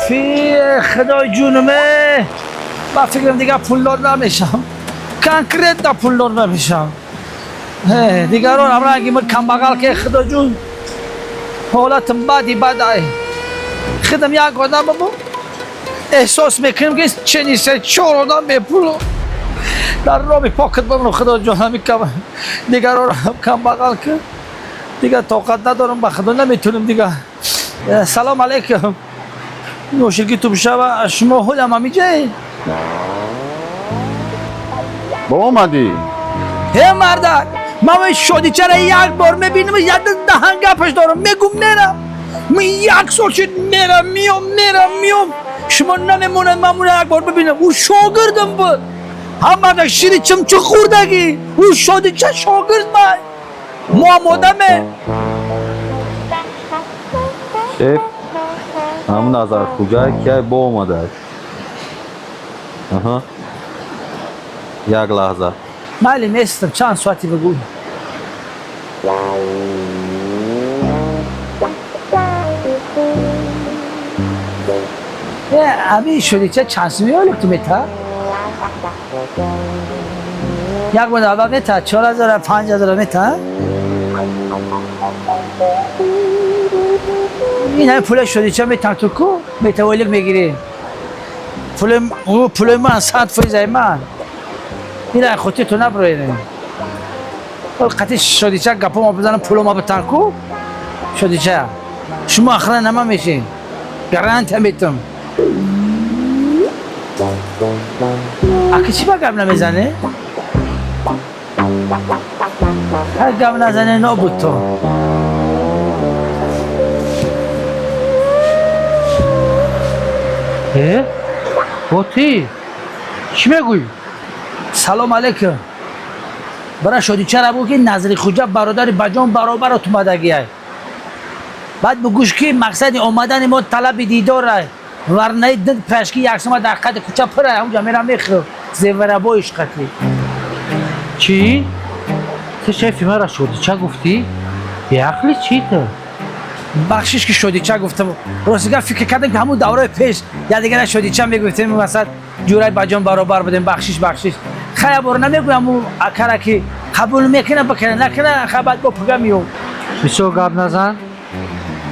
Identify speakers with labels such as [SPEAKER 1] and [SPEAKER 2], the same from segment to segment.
[SPEAKER 1] Кофӣ, худои ҷунуме. Ба фикрам дигар пулдор намешам. Конкретно пулдор намешам. Дигарон ҳамранги ман камбағал ки худоҷун ҳолатам бади бадай. Худам як одамам эҳсос мекунам ки чени се чор одам бепул дар роми покат бимонам худоҷон ҳамин дигарон камбағал ки дигар тоқат надорам ба худо наметунам дигар. Салом алейкум. Ноширки ту бишава шумо ҳолам ҳамиҷае?
[SPEAKER 2] Бо омадӣ?
[SPEAKER 1] Э мардак, ман шодичара як бор мебинам, як даҳан гапаш дорам, мегум мерам. Ман як сол шуд мерам, миём, мерам, миём. Шумо намемонед ман уро як бор бибинам. Ӯ шогирдам буд. Ҳам мардак шири чимчи хӯрдагӣ. Ӯ шодича шогирд ман. Мо ҳам одаме.
[SPEAKER 2] Шеф, ҳамун Назархуҷа кияй бо омадааст. Аҳа. Як лаҳза.
[SPEAKER 1] Майли местам, чанд соати бигӯ. Ами шодича чанд суми ойлик ту мета? Як бор аввал мета, 4000, 5000 мета? Ин ҳами пули шодича метан ту ку? Мета ойлик мегирӣ. Пули ман 100% ай ман. Ин ай хотир ту наброире. Ол қати шодича гапо ма бизанам пуло ма битан ку? Шодича. Шумо ахран нама мешин. Гарантия метам. Аки чӣ ба гап намезанӣ? Ҳар гап назанӣ нобуд ту.
[SPEAKER 3] Э? Боти? Чӣ мегӯӣ?
[SPEAKER 1] Салом алейкум. Бара шодичара бугӯ ки Назри Хуҷа бародари ба ҷон баробарат омадагиай. Баъд бугӯш ки мақсади омадани мо талаби дидорай. Варнаи дид пашки як сома дар қади кӯча пурай, ҳамҷа мерам мехӯрам. Зеварабоиш қатӣ.
[SPEAKER 3] Чӣ? Ту шефи маро шодича гуфтӣ? Беақли чӣ ту?
[SPEAKER 1] Бахшиш ки шодича гуфтам. Рости гап фикр кардам ки ҳамун давраи пеш якдигара шодича мегуфтем, масалан ҷурай ба ҷон баробар будем. Бахшиш, бахшиш. Хай бор намегӯям ӯ акара ки қабул мекунам бикунам, накунам хай баъд бо пуга меём.
[SPEAKER 3] Бисёр гап назан.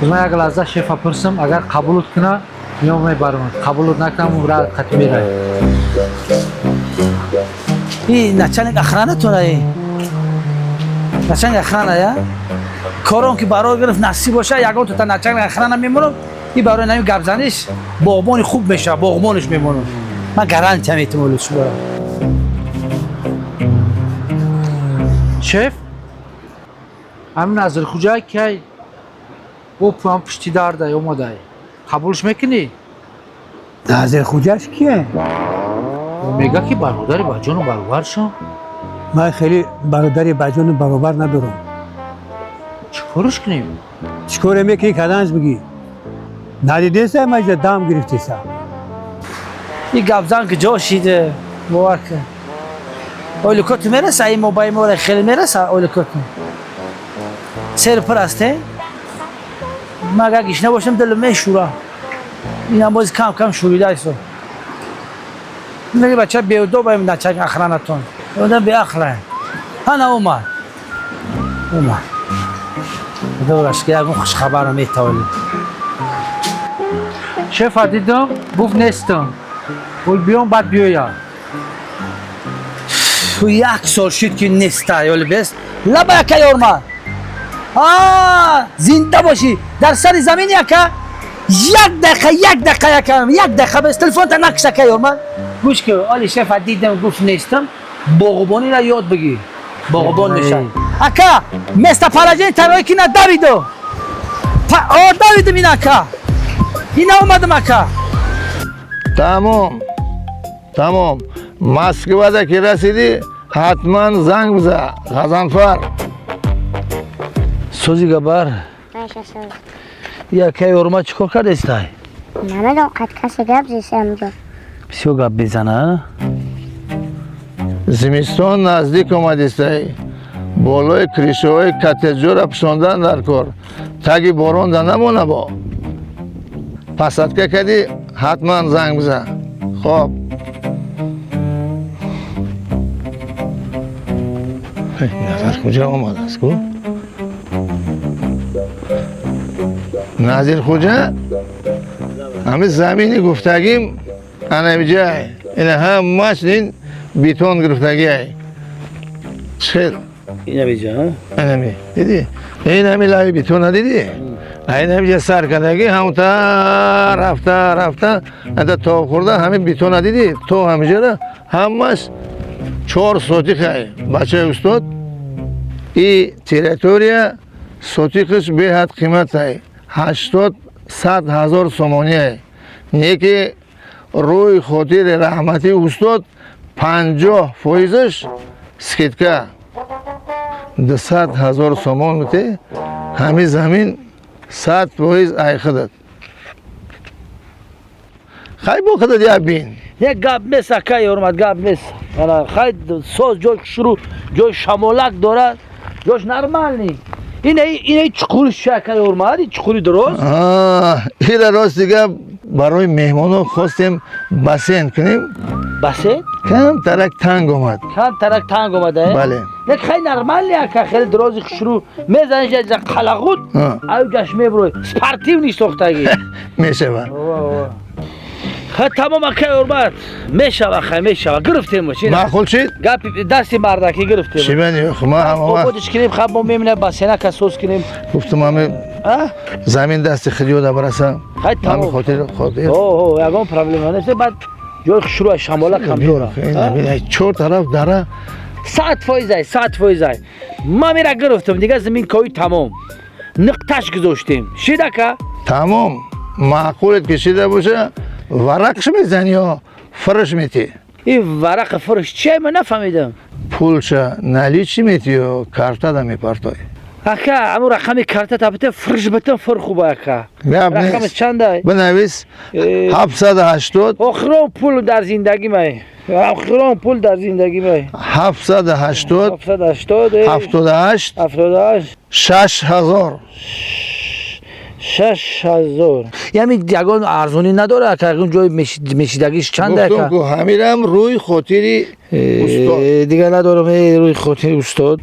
[SPEAKER 3] Ман як лаҳза шефа пурсам, агар қабулут куна, меом мебарам. Қабулут накунам, ра қати мерай.
[SPEAKER 1] И начальник охранатон ай. Начальник охрана я? Корон ки барои гирифт насиб боша, ягон то начальник охрана мемонам, и барои нами гапзаниш боғбони хуб мешава, боғбониш мемонам. Ман гарантия метам олу шуморо.
[SPEAKER 3] Шеф, ҳамин Назирхуҷа кияй бо пӯям пушти дардай омадай. Қабулш мекунӣ?
[SPEAKER 4] Назирхуҷаш кие?
[SPEAKER 3] Мега ки бародари ба ҷону баробаршон.
[SPEAKER 4] Ман хеле бародари ба ҷону баробар надорам.
[SPEAKER 3] Чӣ корш кунем?
[SPEAKER 4] Чӣ коре мекунӣ каданаш бигӣ? Надидеса маҷа дам гирифтеса.
[SPEAKER 1] И гапзан ки ҷо шиде, бовар кун. Ойликоту мераса, ин мо ба ин море хеле мераса ойликоту. Сер пур аст, э? Ман агар гишна бошам дилам мешӯра. Инам боз кам кам шӯрида исто. Меги бача беудоб ам начальник охранатон. Одам беақла. Ҳана омад. Омад. Худо ки ягон хушхабарро метавонӣ.
[SPEAKER 3] Шефа дидам, гуфт нестам. Гул биём баъд биёям.
[SPEAKER 1] Ту як сол шуд ки неста ёли бес. Лаба яка ёрма. А, зинда бошӣ. Дар сари замин яка. Як дақиқа, як дақиқа яка, як дақиқа бес телефонта накш яка ёрма. Гӯш кун, оли шефа дидам гуфт нестам. Боғбониро ёд бигир. Боғбон мешавад. Ака, местоположение тарои ки на давиду. О, давидум ин ака. Ина омадам ака.
[SPEAKER 5] Тамом. Тамом. Москвада ки расидӣ, ҳатман занг биза. Ғазанфар.
[SPEAKER 1] Сози габар. Яка ёрма чӣ кор кардестай?
[SPEAKER 6] Намедонам қад касе гап зест амҷо.
[SPEAKER 1] Бисёр гап мезана.
[SPEAKER 5] Зимистон наздик омадистай. Болои кришаҳои коттеҷҳоро пӯшондан дар кор. Таги борон да намона бо. Посадка кардӣ, Ҳатман занг бизан. Хоб. Назархӯҷа омадааст ку? Назирхӯҷа? Ҳамин замини гуфтагим анамиҷай. Ина ҳамаш ин бетон гирифтагиай. Чхел?
[SPEAKER 1] Инамиҷа, ҳа?
[SPEAKER 5] Анами. Дидӣ? Ин ҳами лави бетона дидӣ? Ин ҳамиҷа сар кардагӣ, ҳамта рафта рафта ада то хӯрда ҳамин бетона дидӣ? То ҳамиҷара ҳамаш 4 сотихай. Бачаи устод, и территория сотихаш беҳад қиматай. 80-100 ҳазор сомониай. Не ки рӯи хотири раҳмати устод 50%-аш скидка. 200 ҳазор сомон бите, ҳамин замин 100% ай худат. Хай бо худат як бин.
[SPEAKER 1] Як гап нест, акай ҳурмат, гап нест. Ана хай соз ҷош шурӯъ, ҷои шамолак дорад, ҷош нормални. Ина чуқури чи акай ҳурмат, ин чуқури дуруст?
[SPEAKER 5] Ира рост дига барои меҳмонҳо хостем бассейн кунем.
[SPEAKER 1] Бассейн?
[SPEAKER 5] Кам тарак танг омад.
[SPEAKER 1] Кам тарак танг омада?
[SPEAKER 5] Бале.
[SPEAKER 1] Як хай нормални ака, хеле дрози хушрӯ. Мезаниш як қалағут, аю ҷаш мебурой. Спортивный сохтагӣ.
[SPEAKER 5] Мешава.
[SPEAKER 1] Хай тамом акай ҳурмат. Мешава, хай мешава. Гирифтем.
[SPEAKER 5] Маъқул шид?
[SPEAKER 1] Гап дасти мардакӣ гирифтем.
[SPEAKER 5] Чӣ мани? Ма ҳама вақт
[SPEAKER 1] ободиш кунем, хаб мо мемина бассейнака соз кунем.
[SPEAKER 5] Гуфтам ҳами замин дасти худиёда бараса.
[SPEAKER 1] Хай тамом.
[SPEAKER 5] Ҳами хотир.
[SPEAKER 1] О, ягон проблема нест. Баъд ҷои хушрӯ шамола кам дора.
[SPEAKER 5] Чор тараф дара.
[SPEAKER 1] 100% ай, 100% ай. Ма мера гирифтам, дига замин кои тамом. Нуқташ гузоштем. Шид ака?
[SPEAKER 5] Тамом. Маъқулет ки шида боша, варақш мезани ё фурш метӣ?
[SPEAKER 1] Ин варақа фурш чия, ман нафаҳмидам.
[SPEAKER 5] Пулша наличи метӣ ё картада мепартоӣ?
[SPEAKER 1] Ака, ҳамун рақами картата бите, фурш битам, фур хуба ака.
[SPEAKER 5] Гап нест.
[SPEAKER 1] Рақамаш чандай?
[SPEAKER 5] Бинавис 780.
[SPEAKER 1] Охирон пул дар зиндагӣ май. Охирон пул дар зиндагӣ май.
[SPEAKER 5] 780.
[SPEAKER 1] 780.
[SPEAKER 5] 78.
[SPEAKER 1] 78.
[SPEAKER 5] 6000.
[SPEAKER 1] 6000. Яъне ягон арзонӣ надорад, ака, ягон ҷои мешидагиш чанд ака?
[SPEAKER 5] Гуфтам ку ҳамирам рӯи хотири устод.
[SPEAKER 1] Дигар надорам, рӯи хотири устод.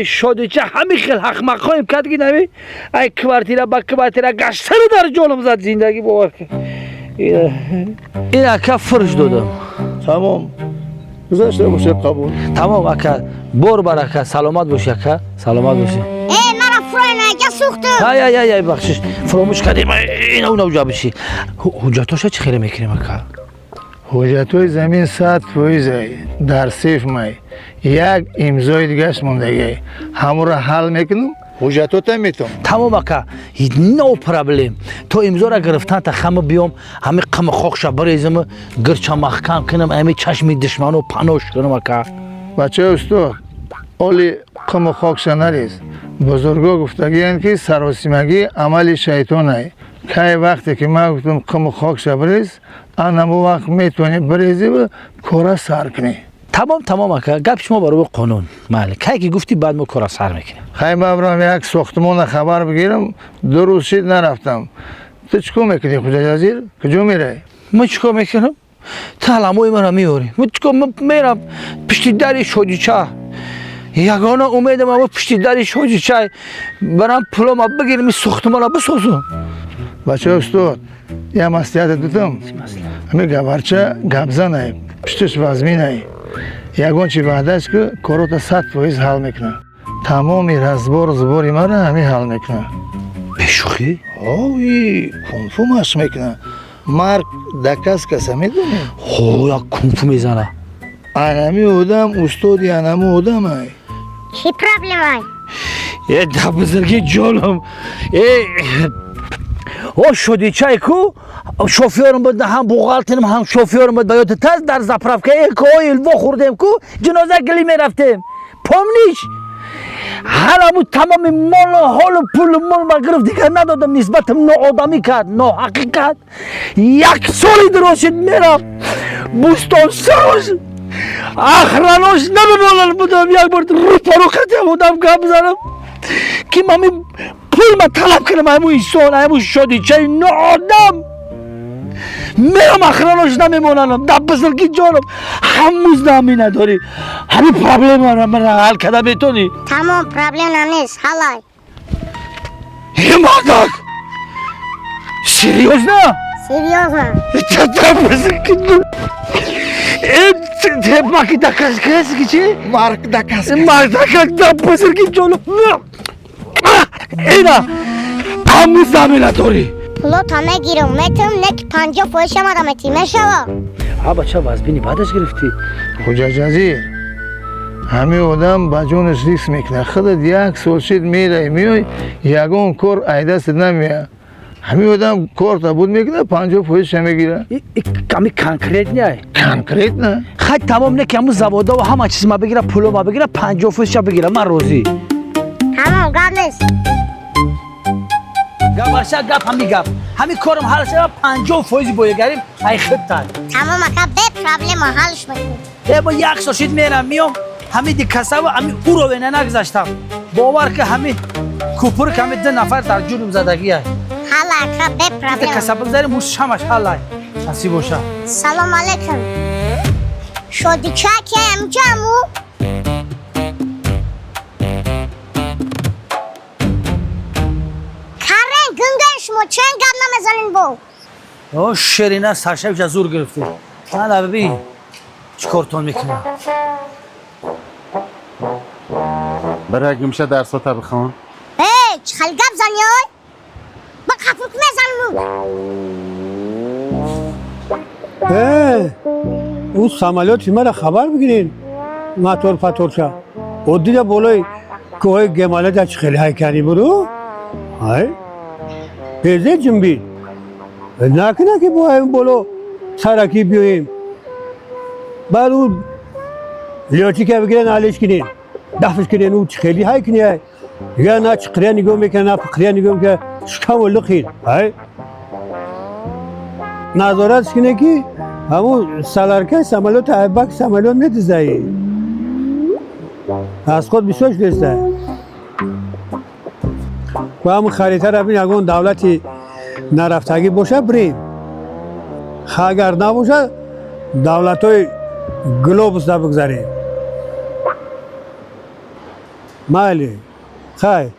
[SPEAKER 1] Шодича ҳамин хел ҳақмақҳоем кард ки нами ай квартира ба квартира гаштаро дар ҷонам зад зиндагӣ, бовар кун. Ин ака фурш додам.
[SPEAKER 5] Тамом. Гузашта бошад, қабул.
[SPEAKER 1] Тамом ака, бор бар ака, саломат бошӣ ака, саломат бошӣ.
[SPEAKER 6] Сӯхтам.
[SPEAKER 1] Ай ай ай ай, бахшиш, фуромӯш кардем. Ина уна уҷа биши. Ҳуҷҷатоша чӣ хеле мекунем ака?
[SPEAKER 5] Ҳуҷҷатҳои замин 100% ай, дар сейф май. Як имзои дигаш мондагиай. Ҳамонро ҳал мекунам, ҳуҷҷатота метом.
[SPEAKER 1] Тамом ака, no problem. То имзора гирифтан та хама биём, ҳами қама хокша бирезам, гирча маҳкам кунам, ҳами чашми душману панош кунам ака.
[SPEAKER 5] Бачаи устод, оли қуму хокша нарез. Бузурго гуфтагиянд ки саросимагӣ амали шайтонай. Кай вақте ки ман гуфтам қуму хокша бирез, анамо вақт метавонӣ бирезиву кора сар кунӣ.
[SPEAKER 1] Тамом, тамом ака, гап шумо барои қонун. Майли, кай ки гуфтӣ, баъд мо кора сар мекунем.
[SPEAKER 5] Хай, ман бирам як сохтмона хабар бигирам, 2 рӯз шид нарафтам. Ту чӣ кор мекунӣ, Хуҷаҷазир? Куҷо меравӣ?
[SPEAKER 1] Ман чӣ кор мекунам? Ту ҳаламои маро меорӣ. Ман чӣ кор мерам? Пишти дари шодича. Ягона умедам амо пишти дари шодича. Барам пулома бигирам, ин сохтмона бисозам.
[SPEAKER 5] Бачаи устод, як маслиҳате дутам. Ҳамин гаварча гапзанай, пишташ вазминай. Ягон чи ваъдааст ки корота 100% ҳал мекунад. Тамоми разбору збори маро ҳамин ҳал мекунад.
[SPEAKER 1] Бешӯхӣ?
[SPEAKER 5] Ои, кунфу машқ мекунад. Марк дакас каса медонӣ?
[SPEAKER 1] Хо, як кунфу мезана.
[SPEAKER 5] Анами одам устоди анами одамай.
[SPEAKER 6] Чӣ проблемай?
[SPEAKER 1] Э, да бузурги ҷонам. Э, о шодичай ку шофёрам буд, ҳам бухгалтерам, ҳам шофёрам буд. Ба ёдат аст дар заправка экоил вохӯрдем ку, ҷиноза гилӣ мерафтем. Помнишь? Ҳаламу тамоми молу ҳолу пулу мол ма гирифт, дигар надодам, нисбатам ноодамӣ кард, ноҳақӣ кард. Як соли дуроз шид мерам бӯстон сарош охранош намемонанд будам, як бор рӯпарӯ қатиам одам гап занам ки мами пул ма талаб кунам, ҳамун инсон, ҳамун шодичаи ноодам. Мерам, охранош намемонанам. Дар бузургӣ ҷонам, ҳамуз наминадорӣ. Ҳамин проблемаро ман ҳал карда метонӣ?
[SPEAKER 6] Тамом, проблема нест, ҳалай.
[SPEAKER 1] Э, мардак, серьёзно?
[SPEAKER 6] Серьёзно.
[SPEAKER 1] Дар бузургӣ, маки дакаски чи?
[SPEAKER 7] Марк дакас.
[SPEAKER 1] Мардак, дар бузургӣ ҷонам, ина ҳамуз наминадорӣ.
[SPEAKER 6] Пулота мегирам, метам, не ки 50 фоиз шамада метӣ, мешава?
[SPEAKER 1] Ҳа, бача, вазбини баъдаш гирифтӣ.
[SPEAKER 5] Хуҷаҷазир, ҳамин одам ба ҷонаш риск мекунад. Худат як сол шид, мерай, меой, ягон кор айдастат намеяд. Ҳамин одам корта буд мекунад, 50 фоизша мегирад.
[SPEAKER 1] Ами конкретно?
[SPEAKER 5] Конкретно.
[SPEAKER 1] Хай, тамом, не ки ҳамун заводову ҳама чиз ма бигира, пуло ма бигира, 50 фоизша бигира, ман розӣ.
[SPEAKER 6] Тамом, гап нест.
[SPEAKER 1] Гап, гап, ҳами гап, ҳами корам ҳал шава, 50 фоизи боягарим ай худтар.
[SPEAKER 6] Тамом, ака, бе проблема ҳалш мекунем.
[SPEAKER 1] Э, бо як сол шид, мерам, миём, ҳами дикасаву ҳами уровена нагузаштам. Бовар ки, ҳами купур ки ҳами ду нафар дар ҷурм задагия.
[SPEAKER 6] Ҳала, ака, бе проблема.
[SPEAKER 1] Каса бигзарем, шамаш ҳалай, насиб боша.
[SPEAKER 6] Салом алейкум. Шодича ки амҷаму? Карен гунген, шумо чен гап намезанин бо?
[SPEAKER 1] О, шерина, саршавиша зур гирифтӣ. Ана, бибин, чӣ кортон мекунам.
[SPEAKER 7] Бара гумша, дарсота бихон.
[SPEAKER 6] Э, чӣ хел гап зани, ой? Ба қафук мезанму.
[SPEAKER 4] Э, ӯ самолёти мара хабар бигирин, мотор паторша оддида болои кӯҳои Гемалада чӣ хеле ҳайкани буду, ай пезе ҷунбид. Накуна ки боем боло саракӣ биёем, баъд ӯ лётчика бигирен, алиш кунен, дафш кунен. Ӯ чӣ хели ҳайкини, ай дигар на чиқрия нигоҳ мекунад, на фиқрия нигоҳ мекунад, шикаму лиқид. Ай назорат куне ки ҳамун саларкаи самолёт айбак самолёт медизаи, аз худ бисёр шудеста. Ва ҳамун харитара бин, ягон давлати нарафтагӣ боша, бирем. Агар набошад, давлатҳои глобуса бигзарем. Майли, хай,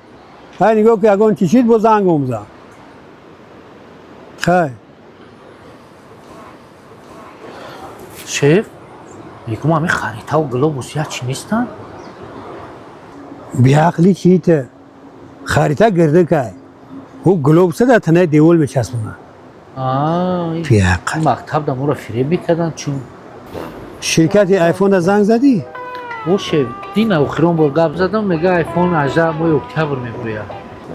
[SPEAKER 4] хай, нигоҳ ки ягон чӣ шид, бо занг омза. Хай.
[SPEAKER 3] Шеф, мегум, ҳамин харитаву глобус як чӣ нестанд?
[SPEAKER 4] Беақли чита? Харита гирдикай, ӯ глобуса дар танаи девол мечаспонад. Беақл.
[SPEAKER 3] Мактаб да моро фиреб мекарданд, чун
[SPEAKER 4] Ширкати айфона занг задӣ?
[SPEAKER 3] О, шеф, дина охирон бор гап задам, мега айфон 18 моҳи октябр мебирояд.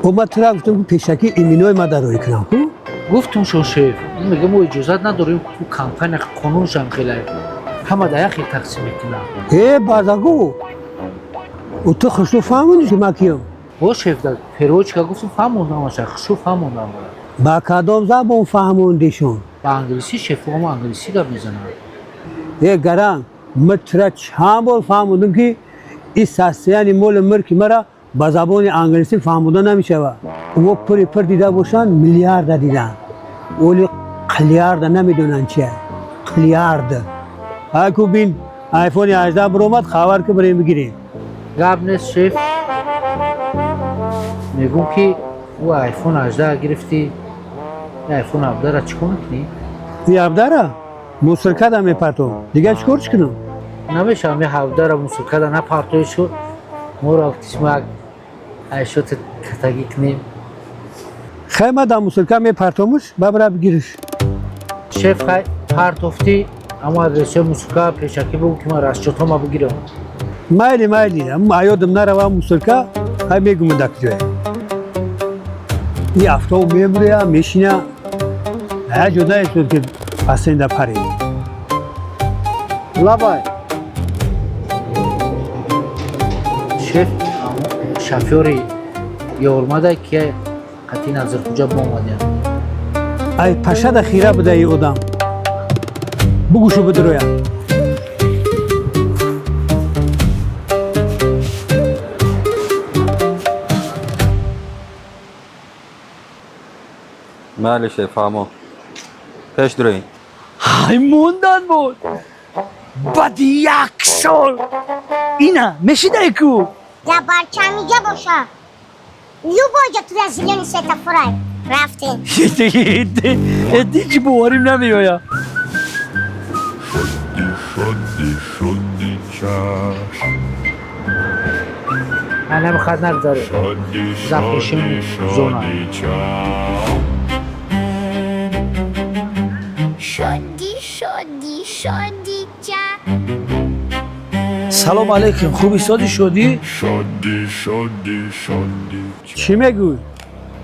[SPEAKER 4] О, ман тура гуфтам, ки пешакӣ именои ма дароӣ кунам ку.
[SPEAKER 3] Гуфтум шон, шеф, мега мо иҷозат надорем, ку компания қонуншам хеле ҳама дар як хел тақсим мекунад.
[SPEAKER 4] Э, базагу, ӯ ту хушу фаҳмонӣ, ки ман киём?
[SPEAKER 3] О, шеф, дар переводчика гуфтум, фаҳмондамаша, хушу фаҳмондам.
[SPEAKER 4] Ба кадом забон фаҳмондишон?
[SPEAKER 3] Ба англисӣ, шеф, ома англисӣ гап мезанад.
[SPEAKER 4] Э, гаранг, ман тура чанд бор фаҳмондам, ки ин состояни моли мирки мара ба забони англисӣ фаҳмода намешавад. Во пури пир дида бошанд, миллиарда диданд, оли қилиарда намедонанд чия қилиарда. Ҳайку бин, айфони 18 биромад, хабар ки, бирем бигирем.
[SPEAKER 3] Гап нест, шеф. Мегум, ки ӯ айфон 18 гирифтӣ, айфон 17-ра чӣ кор мекунӣ?
[SPEAKER 4] И 17-ра мусоркада мепартом, дигар чӣ кор кунам?
[SPEAKER 3] Намешавам, 17-ра мусоркада напартои шу, моро тисмак айшоти катагӣ кунем.
[SPEAKER 4] Хай, ма дар мусорка мепартомуш, бабра бигириш.
[SPEAKER 3] Шеф, хай, партофтӣ, аммо адресҳои мусорка пешакӣ бигӯ, ки ман расчётҳома бигирам.
[SPEAKER 4] Майли, майли, аёдам нарава мусорка. Ҳай, мегуму дар куҷое и автобус мебуря, мешина, ая ҷода истод, ки пасенда парем.
[SPEAKER 3] Лабай, шеф, шофёри ёрмада, ки қатъи Назирхуҷа бомадям.
[SPEAKER 4] Ай пашада хира буда и одам, бугӯшу бидироя.
[SPEAKER 2] Майли, шеф, фаҳмо. Пеш дурӣ.
[SPEAKER 1] Ҳай, мондан буд. Баъди як сол ина мешидай ку.
[SPEAKER 6] Да барчамиҷа боша. Любой ҷо туя зелёный светофорай. Рафтем.
[SPEAKER 1] Ҳеҷ боварим намеояд.
[SPEAKER 8] Шоди, шоди, чашм.
[SPEAKER 3] Ана хат нагзаре.
[SPEAKER 8] Шоди,
[SPEAKER 3] Запишем
[SPEAKER 8] шоди,
[SPEAKER 3] зона.
[SPEAKER 8] шоди, чашм.
[SPEAKER 6] Шоди, шоди, шоди ча.
[SPEAKER 1] Салом алейкум, хуби соди, шодӣ?
[SPEAKER 8] Шоди, шоди, шоди,
[SPEAKER 4] Чӣ мегӯй?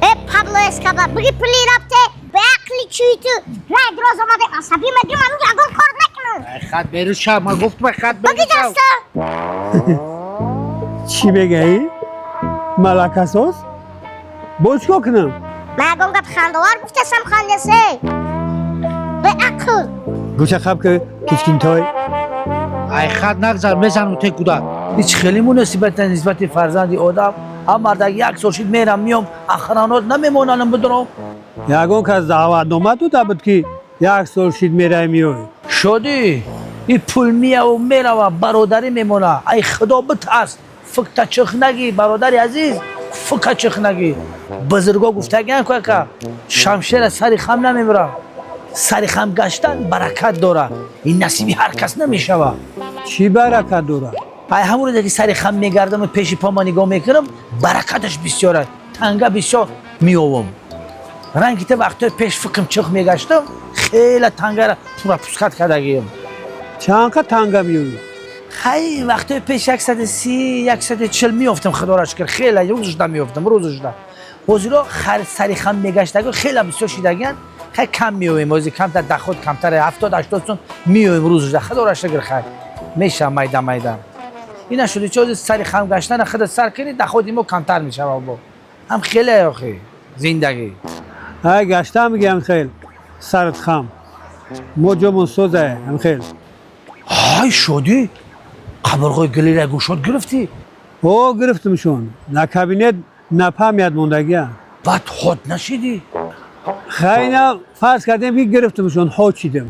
[SPEAKER 6] Э, Пабло Эскобар, биги пули рафте, беақли чӯи ту. Рай дроз омаде, асабӣ мегирам, ҳамин ягон кор накунам.
[SPEAKER 3] Хат беру шав, ман гуфтам хат беру
[SPEAKER 6] Биги
[SPEAKER 3] шав.
[SPEAKER 6] даста.
[SPEAKER 4] Чӣ мегаӣ, малакасоз? Боз чикор кунам?
[SPEAKER 6] Ман ягон гап хандовар гуфтасам, хандасе. Беақл.
[SPEAKER 4] Гӯша хаб ки, кичкинтой.
[SPEAKER 3] Ай, хат нагзар, мезанам те кӯдак.
[SPEAKER 1] Ҳеҷ хеле муносибат нисбати фарзанди одам. Ҳам мардак як сол шид, мерам, миём, охранот намемонанам, бидуром.
[SPEAKER 4] Ягон кас даъватнома дода буд, ки як сол шид мерай, миёй?
[SPEAKER 1] Шодӣ, и пул мияву мерава, бародарӣ мемона. Ай худо битарс, фикта чих нагӣ, бародари азиз, фика чих нагӣ. Бузурго гуфтагиан ку, ака, шамшера сари хам намебура. Сари хам гаштан баракат дора, ин насиби ҳар кас намешава.
[SPEAKER 4] Чӣ баракат дорад?
[SPEAKER 1] Ай, ҳамон рӯзе ки сари хам мегардаму пеши пома нигоҳ мекунам, баракаташ бисёр аст, танга бисёр меёвам. Ранги та вақтҳои пеш фикм чих мегаштам, хеле тангара пропускать кардагием.
[SPEAKER 4] Чанд қа танга меёӣ?
[SPEAKER 1] Хай, вақтҳои пеш 130, 140 меёфтам, худоро шукр, хеле рӯзашда меёфтам, рӯзашда. Ҳозиро сари хам мегаштаго хеле бисёр шидагиян, хай, кам меёвем ҳозир, камтар доход камтар, 70, 80 сум меёвем рӯзашда, худоро шукр, хай, мешавам майда майда. Ина шуди, чози сари хам гаштана худа сар кунӣ, доходи мо камтар мешавад, бо ҳам хеле охи зиндагӣ.
[SPEAKER 4] Ай, гаштам мегиям, хел сарат хам, мо ҷомон созае ҳам хел.
[SPEAKER 1] Ҳай, шодӣ, қабурғои гилира гӯшот гирифтӣ?
[SPEAKER 4] О, гирифтимшон, на кабинет на память мондагия.
[SPEAKER 1] Баъд ҳод нашидӣ?
[SPEAKER 4] Хайна, фарз кардем, ки гирифтимшон, ҳод шидем,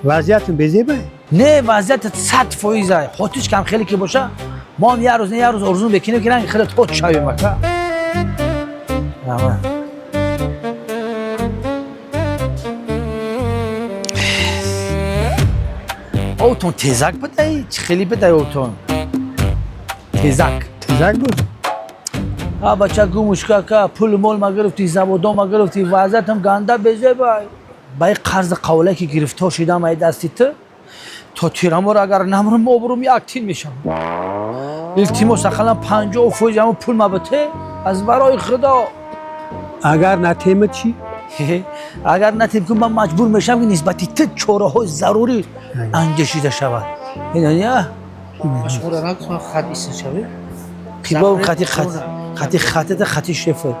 [SPEAKER 4] вазъиятм безебай.
[SPEAKER 1] Не, вазъиятат 100%. Ҳотиш кам хеле ки боша, мо ҳам як рӯз не, як рӯз орзу мекунем, ки ранги хеле ҳот шавем, ака. Раҳмат. Овтон тезак бидай, чӣ хеле бидай, овтон тезак.
[SPEAKER 4] Тезак буд.
[SPEAKER 1] А бача, гумушка, ака, пул мол ма гирифтӣ, заводо ма гирифтӣ, вазъиятам ганда безебай. Ба ин қарзи қавле ки гирифтор шидам ай дасти ту, то тираморо агар намрам, обрӯм як тин мешавам. Илтимос, ақаллан 50% ҳамон пул ма бите, аз барои худо.
[SPEAKER 4] Агар натема чӣ?
[SPEAKER 1] Агар натем ку, ман маҷбур мешавам, ки нисбати ту чораҳои зарурӣ анҷешида шавад, медони?
[SPEAKER 3] Шуморо нагуфтам хат истин шавед?
[SPEAKER 1] Қибо хати хат, хати хатата, хати шефа.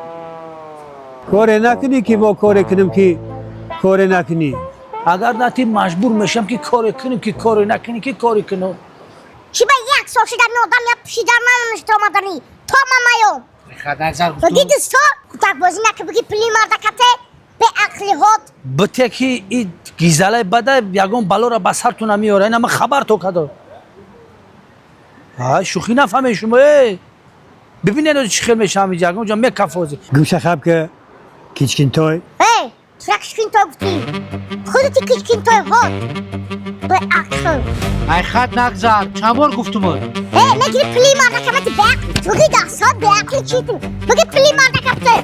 [SPEAKER 4] Коре накунӣ, ки мо коре кунем, ки коре накунӣ.
[SPEAKER 1] Агар натем, маҷбур мешавам, ки коре кунем, ки коре накунӣ, ки коре кунам.
[SPEAKER 6] Чӣ ба як сол шида одам я пушида намоништа омаданӣ. То ман наём.
[SPEAKER 3] Хат нагзар,
[SPEAKER 6] Биги
[SPEAKER 3] гуфтам.
[SPEAKER 6] дӯсто, кӯтакбозӣ нака, биги пули мардакате, беақли ҳод.
[SPEAKER 1] Бите, ки и гизалаи бада ягон балоро ба сартона меёра, ина ман хабар то кадо. Ай, шӯхӣ нафаҳмед шумо, э, бибинед, чӣ хел мешавам иҷа, ягон ҷо мекафози.
[SPEAKER 4] Гӯша хаб ки, кичкинтой.
[SPEAKER 6] Э, туя кичкинтой гуфтӣ. Худати кичкинтой ҳод. Беақл.
[SPEAKER 3] Ай, хат нагзар, чанд бор гуфтум?
[SPEAKER 6] Э, мегири пули мардакамати, беақл. Биги дастҳо, беақли чӣ ту? Биги пули мардакате.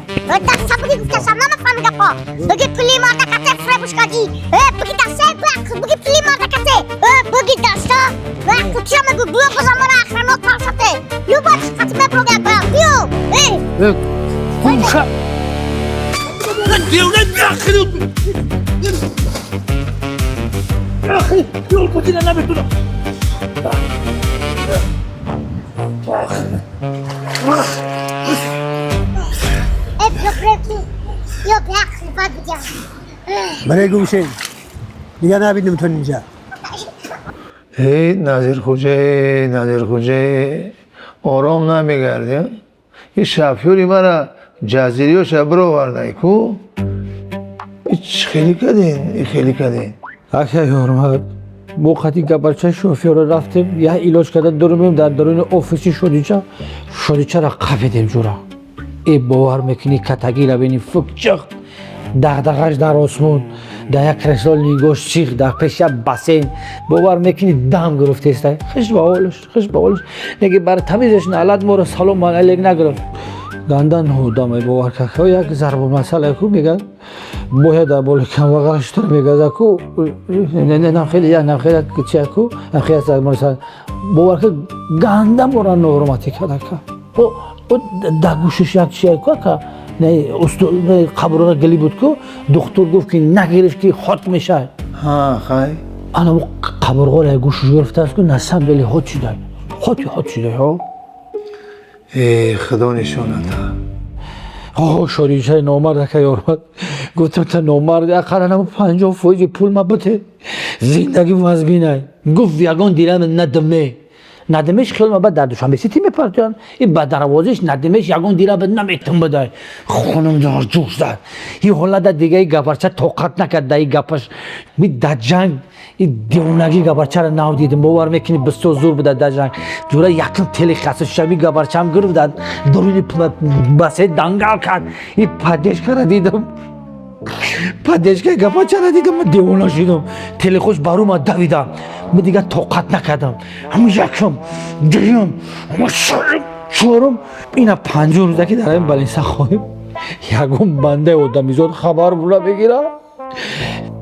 [SPEAKER 6] Даста биги, гуфтасам, намефаҳми гапо. Биги пули мардакате, фребушкагӣ. Э, биги даста, беақл, биги пули мардакате. Э, биги даста, беақл, чия мегӯ? Биё, бозам мара охранот тарсате. Любой хати меброгя ба. Биё. Э,
[SPEAKER 1] Гумша. Девона, беақл. Беақл, ёл кутина наметунам.
[SPEAKER 6] Э, биё, бреки. Биё, беақл, бад бидям.
[SPEAKER 4] Барои гумшен, дига набинем тон инҷа.
[SPEAKER 5] Эй Назирхуҷае, Назирхуҷае, ором намегардем. Ин шофёри мара ҷазириёша бировардай ку. Чӣ хеле кардин, и хеле кардин?
[SPEAKER 1] Ака Ёрмад, мо қати габарчаи шофёра рафтем, як илоҷ карда дурмем дар даруни офиси Шодича, Шодичаро қапидем ҷура. Э, бовар мекунӣ, катагира бини, фукчиқ, дағдағаш дар осмон, дар як кресло нигош сих, дар пеш як бассейн, бовар мекунӣ, дам гирифтеста. Хуш ба ҳолаш, хуш ба ҳолаш. Неги бар тамизаш налат моро салом алейк нагирифт. Ганда нодамай, бовар кард. Як зарбулмасала ку мегӯяд, бояд дар боли камбағал шутур мегаза ку, нам хеле як, нам хеле чи ку, нам хеле зарбулмасала. Бовар кард, ганда мора ноҳурматӣ кард ака. О дар гӯшаш як чи ку ака, не қабурға гили буд ку, духтур гуфт ки нагирифт ки хот мешавад.
[SPEAKER 5] Ҳа, хай.
[SPEAKER 1] Ана қабурғоро як гӯшаш гирифтааст ку, на самом деле хот шудай. Хоти хот шудай, ҳо.
[SPEAKER 5] Э, худо нишоната.
[SPEAKER 1] О, Шодичаи номард, ака Ёрмад. Гуфтам, та номард, ақаллан ҳамн 50% пул ма бите. Зиндагӣ вазбинай. Гуфт, ягон дирам надиме. Надимеш хел ма бад дар Душанбе Сити мепартоян. И ба дарвозиш надимеш ягон дирам наметум бидай. Хунум дар ҷӯш зад. И ҳолада дига и гапарча тоқат накард да и гапаш. Ми дар ҷанг и девонагӣ гапарчаро нав дидим. Бовар мекунӣ, бисёр зур буда дар ҷанг. Ҷура якум тели хасишави гапарчаам гирифт, дар дуруни басе дангал кард. И поддержкаро дидам. Поддержкаи гапарчаро дидам, ман девона шудам. Телехош барома давидам. Ман дигар тоқат накардам. Ҳамун якум, дуюм, ҳамун сеюм, чорум, ина панҷум рӯза ки дар ин балиса хоҳем. Ягон бандаи одамизод хабар була бигирам.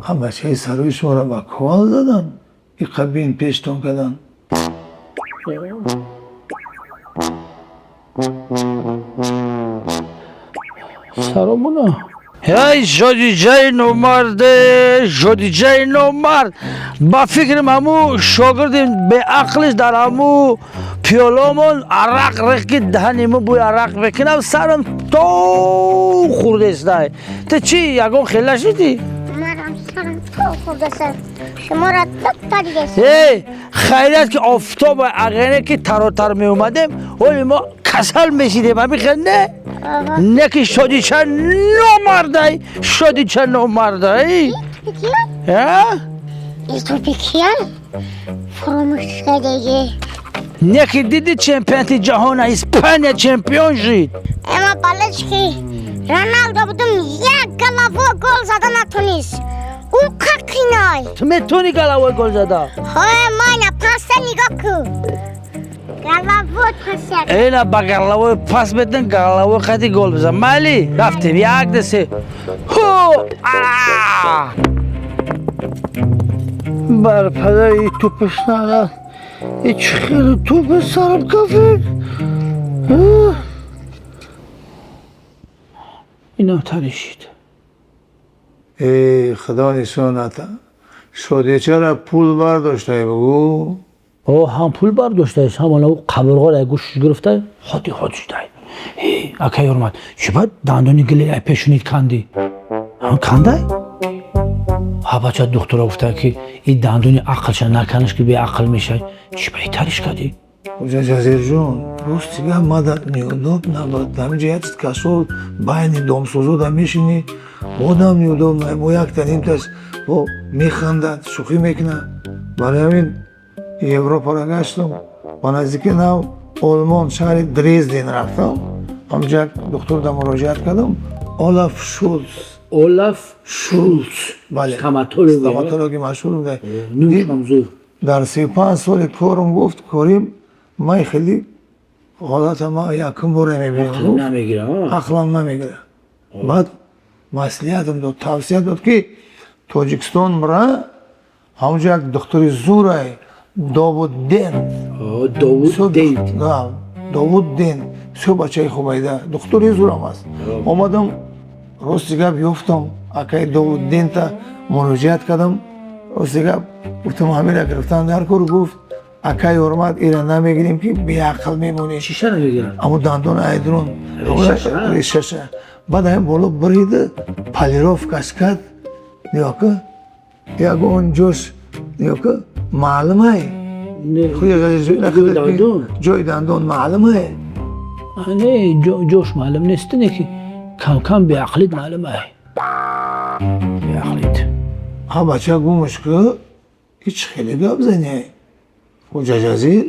[SPEAKER 5] Ҳам бачаи сарои шуморо ба ковал задан, иқа бин пештон кардан.
[SPEAKER 1] Саромуна. Эй, Шодиҷаи номарде, Шодиҷаи номард. Ба фикрам, ҳаму шогирди беақлиш дар ҳаму пиёломон арақ рех ки даҳани мо бӯи арақ мекунам, сарам то хурдестай. Ту чӣ, ягон хел нашидӣ?
[SPEAKER 6] Марам сарам то хурдеста. Шуморо дутта дидест.
[SPEAKER 1] Эй, хайрият ки офтоб, агаре ки таротар меомадем, оли мо касал мешидем, ҳамин хел не? Не ки Шодича номардай, Шодича номардай. А?
[SPEAKER 6] Итупикиян фуромӯш кардагӣ.
[SPEAKER 1] Не ки диди чемпионати ҷаҳона Испания чемпион шид.
[SPEAKER 6] Эма балечки Роналдо будум, як головой гол зада натунист. Ӯ қақинай.
[SPEAKER 1] Ту метавонӣ головой гол зада?
[SPEAKER 6] Ҳо, майна паса нигоҳ ку. Головой паса.
[SPEAKER 1] Эна ба головой пас метан, головой қати гол бизан. Майли, рафтем. Як, ду, се. Ҳу! А! Бар падари тӯпаш нара. И чӣ хеле тӯпи сарам кафид. Инам таришид.
[SPEAKER 5] Э, худо нишоната. Шодичара пул бардоштае бугӯ?
[SPEAKER 1] О, ҳам пул бардоштаеш, ҳам ана қабурғоро як гӯшаш гирифта, хоти хот шудай. Э, ака Ёрмад, чӣ ба дандони гили ай пешонид кандӣ? Ҳам кандай? Ҳа, бача, духтуро гуфта ки и дандони ақлша наканаш ки беақл мешавӣ. Чӣ ба итариш кардӣ?
[SPEAKER 5] Хоҷа Ҷазирҷон, рости гап мада неудоб набуд. Ҳаминҷа як чиз касол байни домсозода мешинӣ, одам неудоб, бо якта нимташ бо механдад, шӯхӣ мекунад. Барои ҳамин Европаро гаштам, ба наздики нав Олмон, шаҳри Дрезден рафтам. Ҳамҷа як духтурда муроҷиат кардам. Олаф Шулц.
[SPEAKER 1] Олаф
[SPEAKER 5] Шулц. Бале.
[SPEAKER 1] Стоматолог.
[SPEAKER 5] Стоматологи машҳур буда.
[SPEAKER 1] Нӯшам зур.
[SPEAKER 5] Дар 35 соли корум, гуфт, корим ман хеле ҳолата ман якум бора мебинам.
[SPEAKER 1] Намегира.
[SPEAKER 5] Ақлам намегира. Баъд маслиҳатам дод, тавсия дод ки Тоҷикистон мра, ҳамонҷо як духтури зурай, Довуд Дент.
[SPEAKER 1] Довуд Дент.
[SPEAKER 5] Довуд Дент. Бисёр бачаи хубайда, духтури зурам аст. Омадам, рости гап, ёфтам акаи Довуд Дента, муроҷиат кардам. Рости гап, гуфтам, ҳамира гирифтам дар кор. Гуфт, акаи Ҳурмат, ира намегирем ки беақл мемонӣ.
[SPEAKER 1] Шиша намегирам.
[SPEAKER 5] Аммо дандон айдрон решаша. Баъд ҳамин боло бурида, полировкаш кард. Нигоҳ ку, ягон ҷош нигоҳ ку, маълумай. Ҷои дандон маълумай.
[SPEAKER 1] Не, ҷош маълум нест, не ки кам кам беақлит маълумай.
[SPEAKER 5] Ҳа, бача, гумш ку, ҳеч хеле гап зане. Хоҷа Ҷазир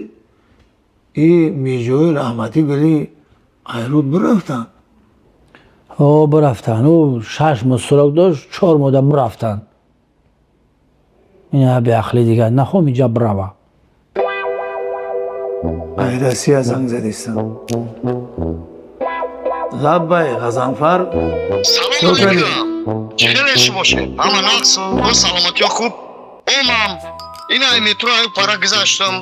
[SPEAKER 5] и Миҷои раҳматӣ гули айруд бирафтанд.
[SPEAKER 1] О, бирафтанд. Ӯ 6 моҳ срок дошт, 4 моҳда бирафтанд. Ина беақлӣ дигар нахом иҷа бирава.
[SPEAKER 5] Ай Россия занг задистам. Лаббай, Ғазанфар.
[SPEAKER 9] Салом алейкум. Чӣ хеле шумо шед? Ҳама нақс, саломатиё хуб? Омам. Ин ай метро ай пара гузаштам.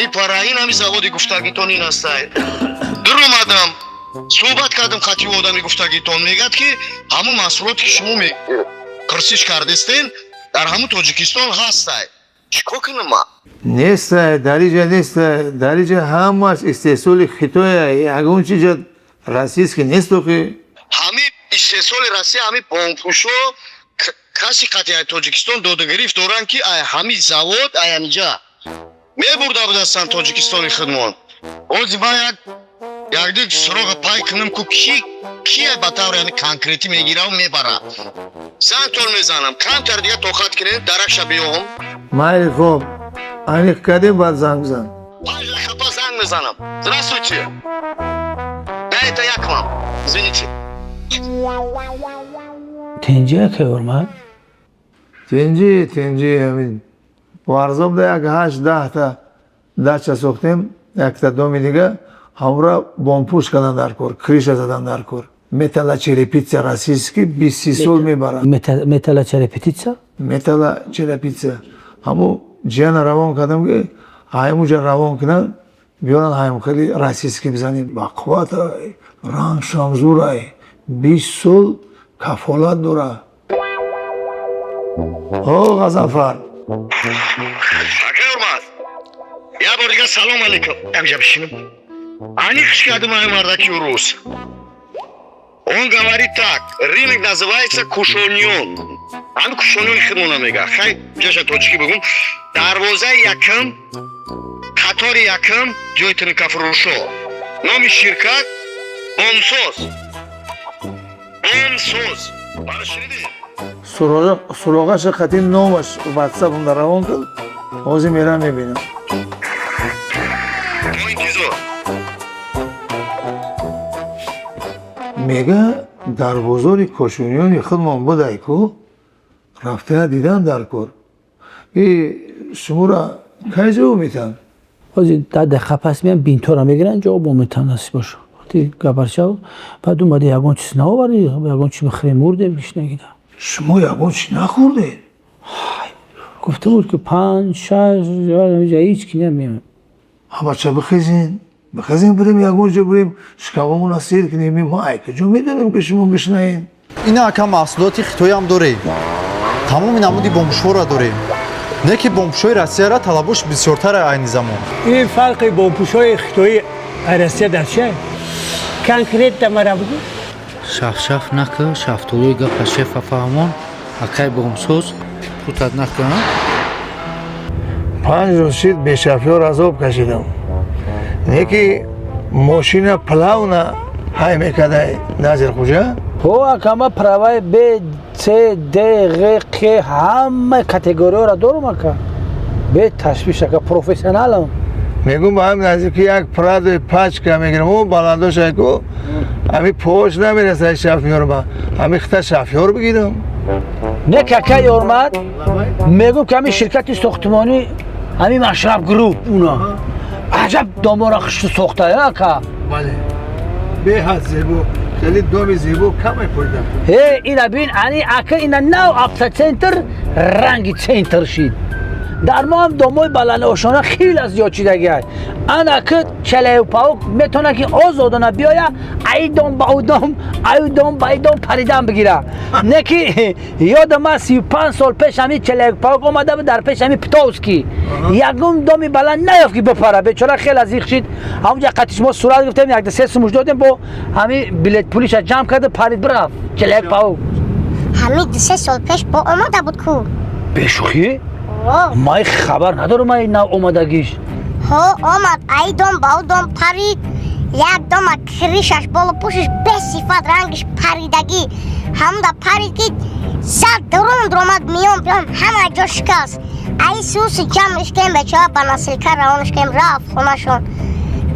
[SPEAKER 9] И пара ин ҳами заводи гуфтагитон ин астай. Дур омадам. Суҳбат кардам хати одами гуфтагитон. Мегӯяд, ки ҳамун маҳсулоте, ки шумо пурсиш кардестен, дар ҳамун Тоҷикистон ҳастай. Чӣ кор кунам ман?
[SPEAKER 5] Нестай, дар иҷа нестай. Дар иҷа ҳамаш истеҳсоли Хитоя, ягон чиҷа российский нест охи.
[SPEAKER 9] Ҳами истеҳсоли Россия, ҳами бомпӯшо каси қатъи ай Тоҷикистон додагирифт доранд, ки ай ҳами завод ай ҳамиҷа мебурда будастанд Тоҷикистони худмон. Ози ман як якдик суроға пай кунам ку, ки кия ба таври ҳами конкретӣ мегираву мебара. Зангтон мезанам, камтар дига тоқат кунед, даракша биём.
[SPEAKER 5] Майли, хоб, аниқ кардем, баъд занг бизан.
[SPEAKER 9] 5 дақиқа пас занг мезанам. Здравствуйте. Да, это я к вам, извините.
[SPEAKER 1] Тинҷи, ака Ҳурмат?
[SPEAKER 5] Тинҷӣ, тинҷӣ. Ҳамин Варзобда як ҳашт даҳта дача сохтем, якта доми дига ҳамра бомпӯш кардан дар кор, крыша задан дар кор. Металлочерепица российский 20-30 сол мебарад.
[SPEAKER 1] Металлочерепица?
[SPEAKER 5] Металлочерепица. Ҳаму ҷияна равон кардам, ки ҳаймуҷа равон кунанд, биёранд, ҳайм хеле российский бизанем, бақувват, рангшам зурай, 20 сол кафолат дорад. О, Ғазанфар.
[SPEAKER 9] Ака Ҳурмат, як бор дига салом алейкум. Ҳамҷа бишинам. Аниқш кардам ай мардаки урус. Он говорит так: рынок называется Кушониён. Ҳами Кушониёни худмона мега. Хай, ҷаша тоҷикӣ бигум. Дарвозаи якум, қатори якум, ҷои тинкафурӯшо. Номи ширкат Бомсоз. Бомсоз. Мара шунидед?
[SPEAKER 5] Суроғаша қати номаш ватсапамда равон кард, ҳозир мерам, мебинам.
[SPEAKER 9] Мо интизор.
[SPEAKER 5] Мега, дар бозори Кошуниёни худмон будай ку, рафта дидан дар кор. И шуморо кай ҷавоб метиҳанд?
[SPEAKER 1] Ҳозир 10 дақиқа пас меям, бинтора мегиранд, ҷавоб метиҳанд, насиб боша. Ти гапарча баъд омади, ягон чиз наоварди, ягон чи бихӯрем, мурдем гишнагида.
[SPEAKER 5] Шумо ягон чи нахӯрдед?
[SPEAKER 1] Гуфта буд, ки панҷ шаш ҳеҷ ки намеоям.
[SPEAKER 5] Ҳамача бихезин, бихезин, бирем ягон ҷо, бирем шикамомона сер кунем. Ма ай куҷо медонем, ки шумо гишнаед?
[SPEAKER 10] Ина, ака, маҳсулоти хитоям дорем, тамоми намуди бомбушҳоро дорем, не ки бомбушҳои Россияра талабош бисёртара айни замон.
[SPEAKER 4] Ин фарқи бомпӯшҳои хитоӣ аз Россия дар чия? Конкретно мара бугӯ.
[SPEAKER 3] Шафшаф нака, шафтолуи гапа шефа фаҳмон, акай бомсоз, путат нака.
[SPEAKER 5] 5 рӯз шид, бешафёр азоб кашидам, не ки мошина плавно ҳай мекардай, Назир Хуҷа.
[SPEAKER 1] Ҳо, ака, ма праваи Б, С, Д, Ғ, Қ, ҳама категориҳоро дорам, ака, бе ташвиш, ака, профессионалам.
[SPEAKER 5] Мегум, ба ҳам наздики як Прадои пачка мегирам, о баландошай ку, ҳами пош намерасад шафёр, ба ҳами хита шафёр бигирам.
[SPEAKER 1] Не, кака Ёрмад, мегум, ки ҳами ширкати сохтмонӣ, ҳами Машраб Груп, уна аҷаб домора хишту сохта, ака.
[SPEAKER 5] Бале, беҳад зебо, хеле доми зебо каме пойда.
[SPEAKER 1] Э, ина бин, ани ака, ина нав автоцентр ранги центр шид. Дар мо ҳам домои баландошона хеле зиёд шидагиай. Ана ки Человек-паук метавонад, ки озодона биёя, ай дом ба ӯ дом, ай дом ба ай дом паридан бигира. Не ки ёдам аст, 35 сол пеш ҳами Человек-паук омада буд дар пеш ҳами Птовский, ягон доми баланд наёфт, ки бипара. Бечора хеле зиқ шид. Ҳамунҷа қатиш мо сурат гирифтем, як се сумуш додем, бо ҳами билет пулиша ҷамъ карда, парид, бирафт Человек-паук.
[SPEAKER 6] Ҳамин 2-3 сол пеш бо омада буд ку.
[SPEAKER 1] Бешӯхӣ?
[SPEAKER 6] О.
[SPEAKER 1] Май хабар надорам ай нав омадагиш.
[SPEAKER 6] Ҳо, омад, ай дом ба ӯ дом парид. Як дома крышаш, боло пӯшиш бесифат, рангиш паридагӣ, ҳамда парид, ки Зад дурун дуромад миён биён ҳама ҷо шикаст. Ай суси ҷамъш кем бечора ба насилка равонш кем рафт хонашон.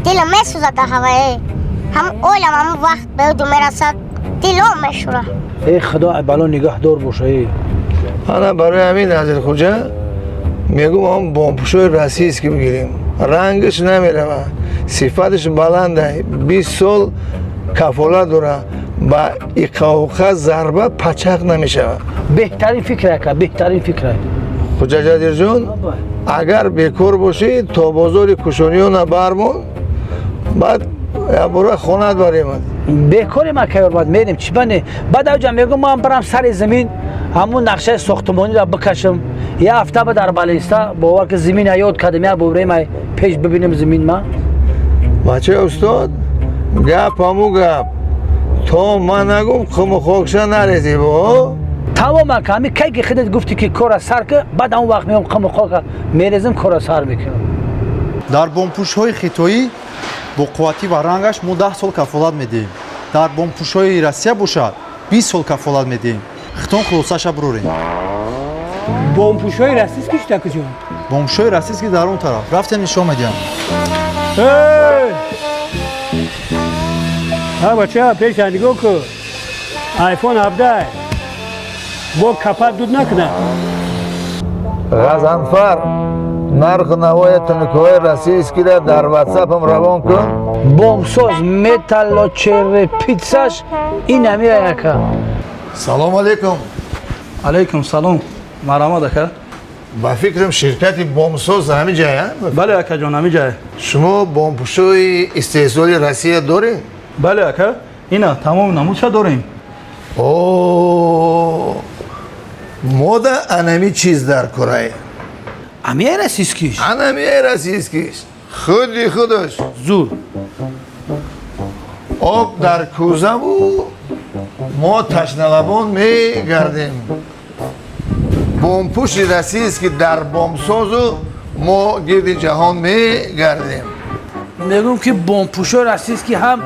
[SPEAKER 6] Дилам месӯзад дар ҳавае. Ҳам ойлам ҳамун вақт ба ӯ мерасад, дилом мешӯра.
[SPEAKER 1] Эй худо, бало нигаҳдор боша.
[SPEAKER 5] Ана барои ҳамин Назирхуҷа мегӯм ҳам бомпӯшои российский бигирем. Рангаш намерава, сифаташ баланда, 20 сол кафолат дора, ба иқовқа зарба пачақ намешавад.
[SPEAKER 1] Беҳтарин фикр ака, беҳтарин фикр.
[SPEAKER 5] Хуҷаҷадирҷон, агар бекор бошӣ то бозори Кушониёна бармон, баъд якбора хонат баремад.
[SPEAKER 1] Бекорем ака, баъд мерем, чӣ бане? Баъд авҷа мегӯм ман барам сари замин ҳамун нақшаи сохтмониро бикашам. Я ҳафта ба дар балиста бовар ки замин ёд кардам, я боварем ай пеш бибинем замин ма.
[SPEAKER 5] Бачаи устод, гап ҳаму гап. То ман нагум қуму хокша нарезӣ бо?
[SPEAKER 1] Тамом ака, ҳамин кай ки худат гуфтӣ ки кора сар ки, баъд ҳамон вақт меом қуму хока мерезем, кора сар мекунам.
[SPEAKER 10] Дар бомпӯшҳои хитоӣ бо қувватӣ ва рангаш мо 10 сол кафолат медиҳем. Дар бомпӯшҳои Россия бошад 20 сол кафолат медиҳем. Хитон хулосаша бурорем.
[SPEAKER 4] Бомпӯшҳои российский шуда куҷо?
[SPEAKER 10] Бомпӯшҳои российский дар он тараф. Рафтем нишон медиҳам.
[SPEAKER 4] Ҳа бача, пеша нигоҳ кун. Айфон 17 бо капат дуд накунад.
[SPEAKER 5] Ғазанфар, нархи навои тунукҳои российскиро дар ватсапам равон кун.
[SPEAKER 1] Бомсоз металлочерепицаш ин ҳамия ака.
[SPEAKER 5] Салом алейкум.
[SPEAKER 11] Алейкум салом. Марҳамат ака.
[SPEAKER 5] Ба фикрам ширкати бомсоз ҳамин ҷая?
[SPEAKER 11] Бале акаҷон, ҳамин ҷая.
[SPEAKER 5] Шумо бомпӯшои истеҳсоли Россия доред?
[SPEAKER 11] Бале ака, ина тамоми намудша дорем.
[SPEAKER 5] О, мода анами чиз дар кораe.
[SPEAKER 1] Амия российскиш?
[SPEAKER 5] Анамия российскиш. Худи худаш.
[SPEAKER 1] Зур.
[SPEAKER 5] Об дар кӯзаву мо ташналабон мегардем. Бомпӯши российский дар бомсозу мо гирди ҷаҳон мегардем.
[SPEAKER 1] Мегӯм ки бомпӯшои российский ҳам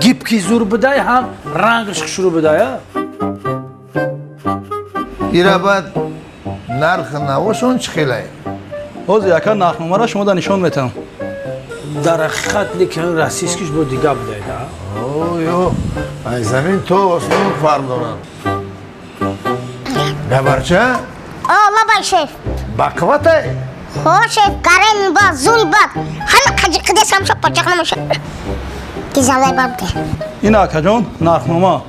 [SPEAKER 1] гибки зур будай, ҳам рангаш хушрӯ будай.
[SPEAKER 5] Ира баъд нархи навошон чӣ хелае?
[SPEAKER 11] Ҳозир ака нархномаро шумо да нишон метавам.
[SPEAKER 1] Дар ҳақиқат лекин российскиш бо дига будай да?
[SPEAKER 5] Ё, аз замин то осмон фарқ дорад. Габарча?
[SPEAKER 6] О, лабай шеф.
[SPEAKER 5] Ба қувватай?
[SPEAKER 6] Хо шеф, гарен ба, зур ба. Ҳама қаҷиқидес ҳамша пачақ намеша. Гизалай бабде.
[SPEAKER 11] Ина акаҷон, нархнома.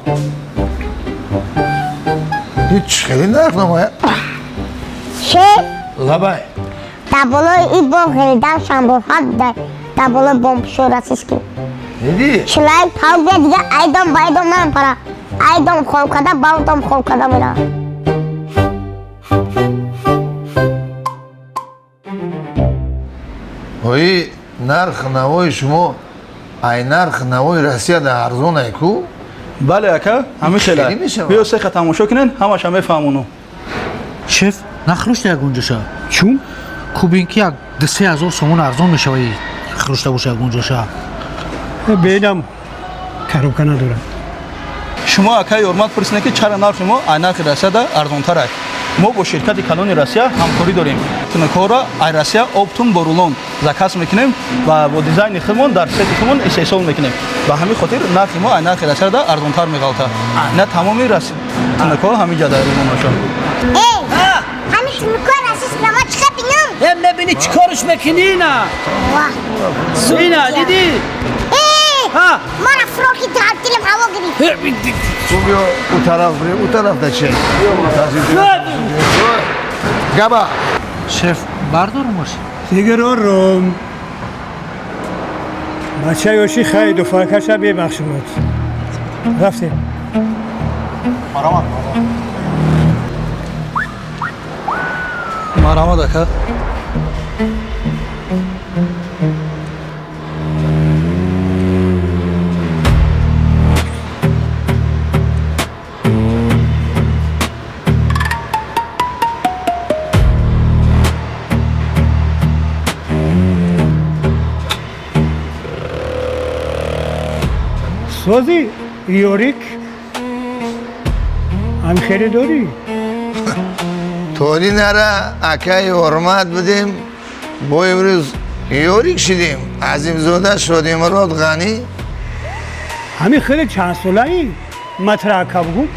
[SPEAKER 5] Ҳеҷ хеле нархнома.
[SPEAKER 6] Шеф?
[SPEAKER 5] Лабай.
[SPEAKER 6] Дар болои ин бом хелидан шамбоҳат дар болои бомпӯшои российский.
[SPEAKER 5] Диди?
[SPEAKER 6] Чилай палбия дига айдом байдом намепара. Айдом хоб карда, бавдом хоб карда мерава.
[SPEAKER 5] Ои нархи навои шумо ай нархи навои Россия да арзон ай ку?
[SPEAKER 11] Бале ака, ҳамин хела. Биё сеха тамошо кунен, ҳамаша мефаҳмону.
[SPEAKER 3] Шеф, нахрушта ягонҷоша.
[SPEAKER 4] Чун?
[SPEAKER 3] Кубин ки як 2-3 ҳазор сомон арзон мешава хрушта боша ягонҷоша.
[SPEAKER 4] Бедам коробка надорам.
[SPEAKER 11] Шумо ака Ёрмат пурсине ки чара нархи мо ай нархи Россия да арзонтар ай. Мо бо ширкати калони Россия ҳамкорӣ дорем. Тунукҳоро ай Россия оптом бо рулон заказ мекунем ва бо дизайни худмон дар сети худмон истеҳсол мекунем. Ба ҳамин хотир нархи мо ай нархи Россия да арзонтар меғалтад. На тамоми тунукҳо ҳамин ҷа дар рулонашон.
[SPEAKER 6] Эй, ҳамин тунукҳои российский ма чӣ хел бинам?
[SPEAKER 1] Э, мебинӣ чӣ корш мекунӣ ина? Ина, дидӣ?
[SPEAKER 6] Эй, мара фроки дар дилам ҳаво гирифт.
[SPEAKER 5] Ту биё у тараф бирем, у тараф да чӣ? Габа.
[SPEAKER 3] Шеф, бардорумаш?
[SPEAKER 4] Дигар ором. Бача ёши хайду фаркаша бебахшимад. Рафтем.
[SPEAKER 10] Марҳамат.
[SPEAKER 11] Марҳамат ака.
[SPEAKER 4] Сози Ёрик ҳам хеле дорӣ?
[SPEAKER 5] Тори нара акаи Ормат будем, бо имрӯз ёрик шидем. Азимзода Шодимурод Ғанӣ.
[SPEAKER 4] Ҳамин хеле чандсолаи матра ака бугум,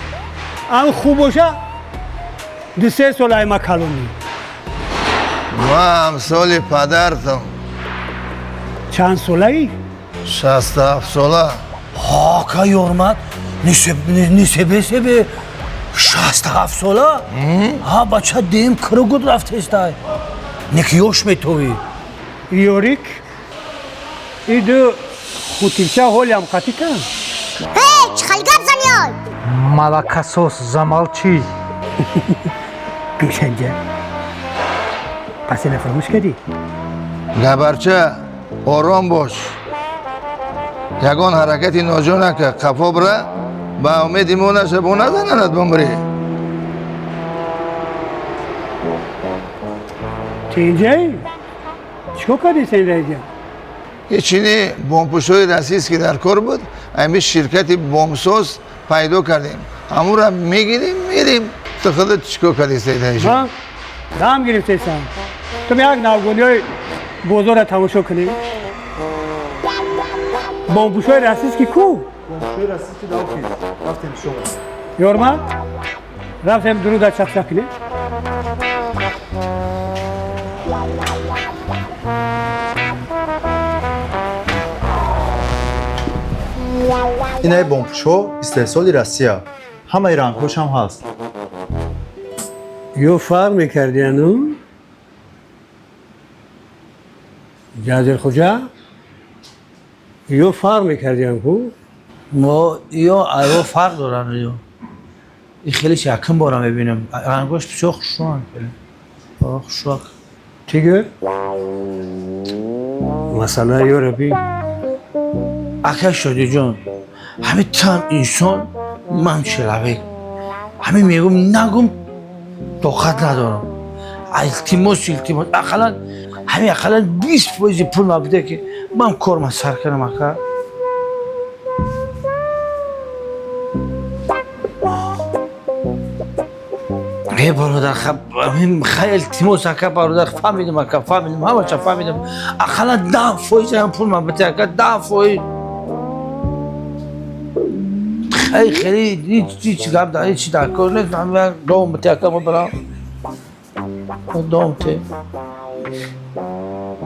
[SPEAKER 4] ам хуб боша 2-3 солаи ма калонӣ.
[SPEAKER 5] Ма ҳамсоли падартам.
[SPEAKER 4] Чанд солаӣ?
[SPEAKER 5] 67 сола.
[SPEAKER 1] Ака Ёрмат, несебе себе 67 сола? Ҳа, бача дем кругут рафтестай. Неки ёш метовӣ.
[SPEAKER 4] Ёрик, иду хутирча ҳолиам қатӣ кан.
[SPEAKER 6] Эй, чӣ хали гап занӣ ой?
[SPEAKER 3] Молокосос, замолчи.
[SPEAKER 4] Гӯшанҷа. Пас ина фаромӯш кардӣ?
[SPEAKER 5] Габарча, ором бош. Ягон ҳаракати ноҷо нака, қафо бира, ба умеди мо наша, бо назананат бумрӣ.
[SPEAKER 4] Ту инҷаи? Чӣ кор кардӣ сен раиҷа?
[SPEAKER 5] Ҳечини бомбпӯшҳои российский дар кор буд, ҳамин ширкати бомбсоз пайдо кардем. Ҳамонро мегирем, мерем. Ту худат чӣ кор кардӣ сен раиҷа?
[SPEAKER 4] Дам гирифтесам. Ту як навгониҳои бозорро тамошо кунем. Бомбпӯшҳои российский ку?
[SPEAKER 10] Бомбпӯшҳои российский дар офис. Рафтем шумо.
[SPEAKER 4] Ёрмат, рафтем дуруда чақчақ кунем.
[SPEAKER 10] Инаи бомбпӯшҳо истеҳсоли Россия. Ҳамаи рангҳош ҳам ҳаст.
[SPEAKER 4] Ё фарқ мекардияну? Ҷазирхуҷа? Ё фарқ мекардиян ку?
[SPEAKER 1] Мо ё айво фарқ доранд ё. И хеле якум бора мебинам. Рангош бисёр хушрӯанд хеле. Хушрӯ.
[SPEAKER 4] Тигр? Масала ёра би.
[SPEAKER 1] Ака Шодиҷон, ҳамин там инсон, ман человек. Ҳамин мегум, нагум, тоқат надорам. Илтимос, илтимос, ақаллан ҳамин ақаллан 20% пул ма биде ки ман корма сар кунам ака. Э бародар, хай илтимос ака бародар, фаҳмидам ака, фаҳмидам, ҳамаша фаҳмидам. Ақаллан 10% ҳам пул ма биде ака, 10%. Хай хеле ҳеҷ гап дар ҳеҷ дар кор нест, ҳамин дом бите ака, ма барам. Дом те.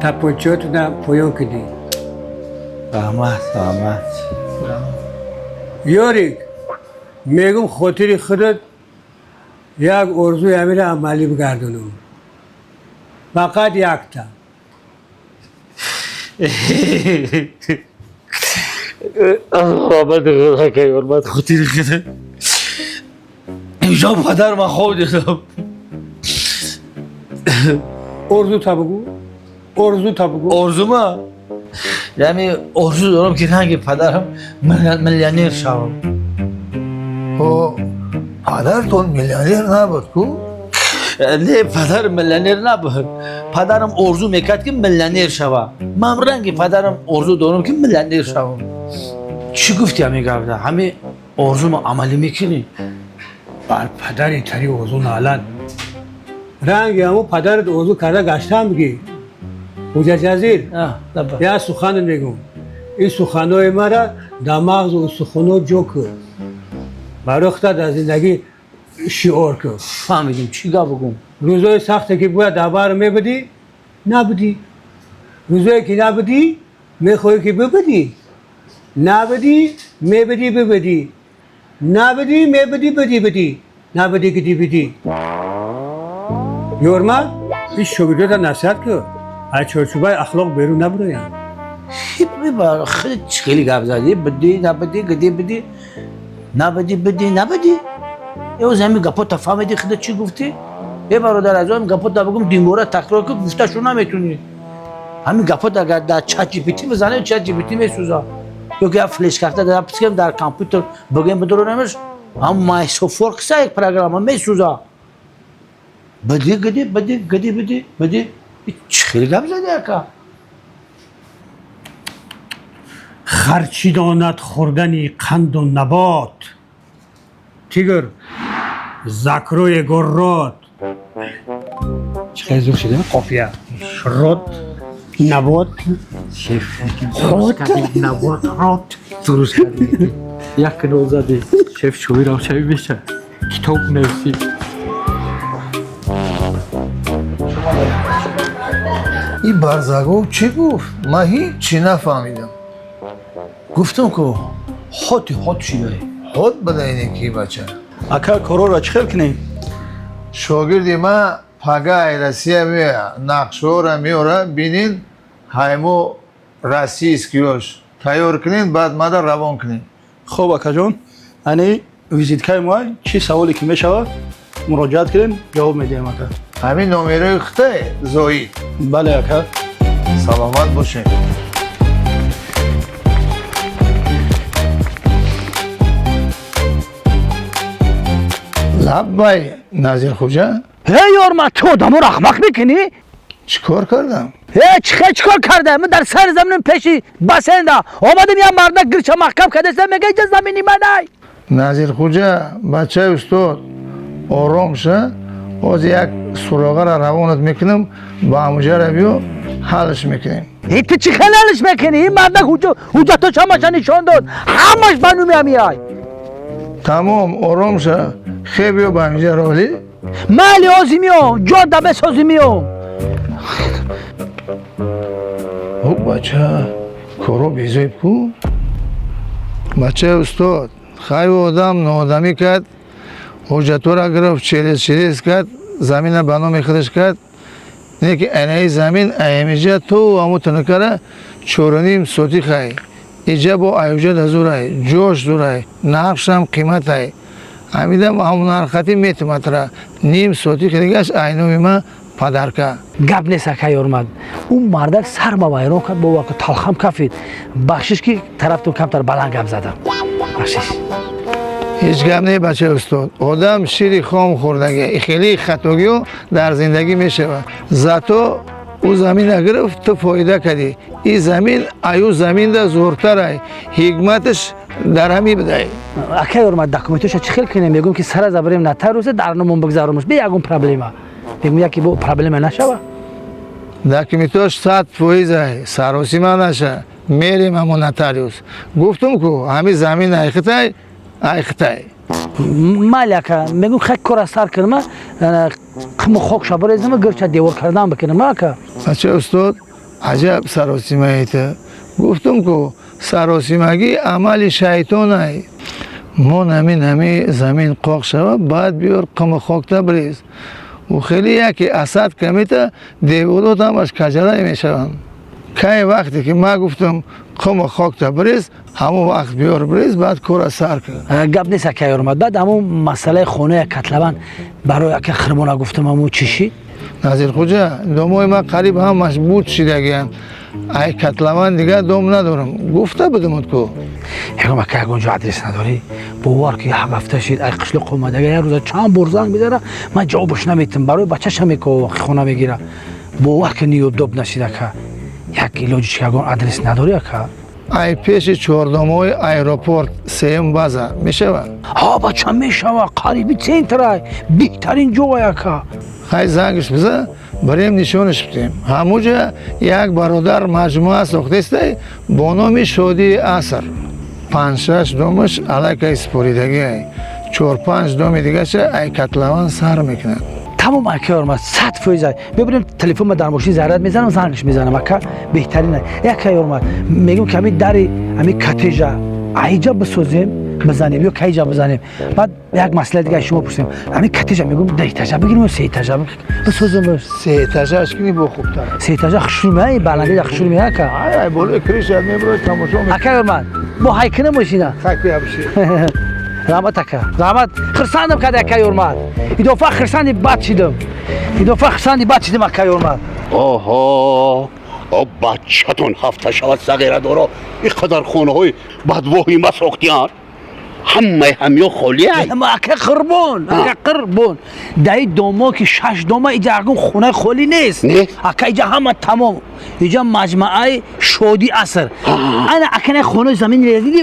[SPEAKER 4] Тапочотна поён кунӣ.
[SPEAKER 1] Раҳмат, раҳмат.
[SPEAKER 4] Ёрик, мегум хотири худат як орзуи ҳаминро амалӣ бигардонам. Фақат якта.
[SPEAKER 1] Раҳмат Худо, ҳурмат хотири худат. Имшаб падар ман хоб дидам.
[SPEAKER 4] Орзу та бугу. Орзу та бугу.
[SPEAKER 1] Орзума? Яъне орзу дорам ки ранги падарам миллионер шавам.
[SPEAKER 5] О, падартон миллионер набуд ку?
[SPEAKER 1] Не, падарам миллионер набуд. Падарам орзу мекард ки миллионер шава. Ман ранги падарам орзу дорам ки миллионер шавам. Чӣ гуфти ҳамин гапда? Ҳамин орзумо амалӣ мекунӣ?
[SPEAKER 4] Бар падари тари орзу наалад. Ранги ҳамун падарат орзу карда гаштам бигӣ. Ҳуҷаҷазир, як сухане мегӯм. Ин суханҳои мара дар мағзу устухонҳо ҷо кун. Барои худат дар зиндагӣ шиор кун.
[SPEAKER 1] Фаҳмидем, чӣ гап бигӯм?
[SPEAKER 4] Рӯзҳои сахте ки бояд дар бар мебудӣ, набудӣ. Рӯзое ки набудӣ, мехоҳӣ ки бибудӣ. Набудӣ, мебудӣ, бибудӣ. Набудӣ, мебудӣ, будӣ, будӣ. Набудӣ, ки дибудӣ. Ёрмат, ин шогирдота насиҳат кун. Аз чорчӯбаи ахлоқ берун набуроянд.
[SPEAKER 1] Хеле хеле гап задӣ, будӣ, набудӣ, гидӣ, будӣ. Набудӣ, будӣ, набудӣ. Ё ҳамин гапота фаҳмидӣ худат чӣ гуфтӣ? Э бародар, аз он гапота бигӯм, димбора такрор кун, гуфташу наметунӣ. Ҳамин гапота агар дар ChatGPT бизанем, ChatGPT месӯзад. Ё ки як флешкарта дар пискем дар компютер бигӯем бидуронемаш, ҳам Microsoft қиса як программа месӯзад. Будӣ, гидӣ, будӣ, гидӣ, будӣ, будӣ. Чӣ хеле гап задӣ ака?
[SPEAKER 4] Харчи донад хӯрдани қанду набот. Тигр, закрой горрот.
[SPEAKER 3] Чӣ зур шуда қофия.
[SPEAKER 4] Рот, набот.
[SPEAKER 3] Шеф. Хот. Набот, рот. Дуруст кардӣ. Як нол задӣ. Шеф чӯи равшавӣ меша. Китоб нависӣ.
[SPEAKER 5] Ин барзагов чӣ гуфт? Ман ҳиччи нафаҳмидам.
[SPEAKER 1] Гуфтам ку хоти хот шидай.
[SPEAKER 5] Хот буда ине ки бача.
[SPEAKER 11] Ака, корора чӣ хел кунем?
[SPEAKER 5] Шогирди ман пага ай Россия меоя, нақшаҳоро меора, бинин, ҳаймо российскиёш тайёр кунин, баъд мада равон кунин.
[SPEAKER 11] Хоб, акаҷон, ани визиткаи мо, чӣ саволе ки мешавад, муроҷиат кунем, ҷавоб медиҳем, ака.
[SPEAKER 5] Ҳамин номерои хитай зоид?
[SPEAKER 11] Бале, ака.
[SPEAKER 5] Саломат бошед. Лаббай, Назирхуҷа.
[SPEAKER 1] Ҳе, ёрмат, ту одаморо ахмақ мекунӣ?
[SPEAKER 5] Чӣ кор кардам?
[SPEAKER 1] Э, чӣ чӣ кор карда? Ман дар сари заминам пеши басенда омадам, як мардак гирча маҳкам кардаста, мега иҷа замини манай.
[SPEAKER 5] Назирхуҷа, бачаи устод, ором ша. Ҳозир як суроғаро равонат мекунам, ба ҳамуҷара биё, ҳаллш мекунем.
[SPEAKER 1] Э, ту чӣ хел ҳаллш мекунӣ? Ин мардак ҳуҷҷатош ҳамаша нишон дод, ҳамаш ба номи ҳамиай.
[SPEAKER 5] Тамом, ором ша, хе биё ба ҳамиҷа роли.
[SPEAKER 1] Майли, ҳозир меом, ҷон да месозӣ, меом.
[SPEAKER 5] О, бача, коро безоиб ку. Бачаи устод, хай одам ноодамӣ кард, ҳуҷҷатҳоро гирифт, через через кард, замина ба номи худаш кард. Не ки анаи замин аямиҷа то ҳаму тунукара 4.5 сотих ай. Иҷа бо аюҷа зурай, ҷош зурай, нархшам қиматай. Ҳамидам ҳамун нархати метуматра ним сотих дигаш айноми ма падарка.
[SPEAKER 1] Гап нест, ака ёрмад, ӯ мардак сар ба вайрон кард, бо талхам кафид. Бахшиш ки тарафтон камтар баланд гап задам, бахшиш.
[SPEAKER 5] Ҳеҷ гап не, бачаи устод. Одам шири хом хӯрдаги, хеле хатогиҳо дар зиндагӣ мешавад. Зато ӯ замина гирифт, ту фоида кардӣ. Ин замин аю заминда зӯртарай, ҳикматаш дар ҳамин будай.
[SPEAKER 1] Ака ёрмад, документоша чӣ хел кунем? Мегӯм ки сара забарем нотариуса, дар номон бигзаромаш, бе ягон проблема. Мегӯм, яке бо проблема нашава.
[SPEAKER 5] Документош 100% ай, саросима наша, мерем ҳамон нотариус. Гуфтум ку, ҳамин замин айхитай, айхитай.
[SPEAKER 1] Майли, ака, мегӯм, хек кора сар кунма, қиму хокша борезама, гирча девор кардан бикунам, ака.
[SPEAKER 5] Бачаи устод, аҷаб саросимаита. Гуфтум ку, саросимагӣ амали шайтонай. Мо намин ҳами замин қоқ шава, баъд биёр қиму хокта бирез. Ӯ хеле яке асад камита, деворот ҳамаш каҷалай мешаванд. Кай вақте ки ман гуфтам қиму хокта бирез, ҳамон вақт биёр бирез, баъд кора сар кар.
[SPEAKER 1] Гап нест, ака ёрмад. Баъд ҳамон масъалаи хонаи котлован барои ака Хирмона гуфтам, ҳамон чӣ шид?
[SPEAKER 5] Назирхуҷа, домои ман қариб ҳамаш буд шидагианд. Ай котлован дигар дом надорам, гуфта будамуд ку.
[SPEAKER 1] Ягон ака, ягон ҷо адрес надорӣ? Бовар ки, як ҳафта шид, ай қишлоқ омадага, як рӯза чанд бор занг мезара, ман ҷавобаш наметам. Барои бачаша мекова, хона мегира. Бовар ки, ниёдоб нашид, ака. Як илоҷи чи, ягон адрес надорӣ, ака?
[SPEAKER 5] Ай пеши чордомои аэропорт, сеюм база мешавад?
[SPEAKER 1] Ҳа, бача, мешава, қариби центрай, беҳтарин ҷой, ака.
[SPEAKER 5] Хай, зангш биза, барем нишонаш бидем. Ҳамуҷа як бародар маҷмӯа сохтестай бо номи Шодии аср. Панҷ-шаш домаш аллакай супоридагиай, чор-панҷ доми дигаша ай котлован сар мекунад.
[SPEAKER 1] Тамом, ака ёрмад, 100%. Мебинем, телефонма дар мошин заряд мезанам, зангш мезанам, ака, беҳтарин. Ака ёрмад, мегӯм ки ҳамин дари ҳамин коттежа айҷа бисозем, бизанем ё кайҷа бизанем? Баъд як масъала дига шумо пурсем: ҳамин коттежа, мегӯм, ду этажа бигирем ё се этажа бисозем?
[SPEAKER 5] Се этажаш кини бо хубтар.
[SPEAKER 1] Се этажа хушрӯ меа, баландида хушрӯ меа, ака.
[SPEAKER 5] Ай болои крыша меброи, тамошо.
[SPEAKER 1] Ака ёрмад, бо ҳайкина мошина.
[SPEAKER 5] Хай, куябиши.
[SPEAKER 1] Раҳмат, ака, раҳмат, хирсандам карди, ака ёрмад. Идофа хирсанди бад шидам, идофа хирсанди бад шидам, ака ёрмад.
[SPEAKER 9] Оҳо, о бачатон ҳафта шавад, сағирадоро ин қадар хонаҳои бадвоҳима сохтиянд, ҳамаи ҳамё холиай.
[SPEAKER 1] Ака Қурбон, ака Қурбон, даи домо ки шаш дома, иҷа ягон хонаи холӣ нест, ака, иҷа ҳама тамом. Иҷа маҷмааи Шоди Аср. Ана акана хонаи замин дидӣ?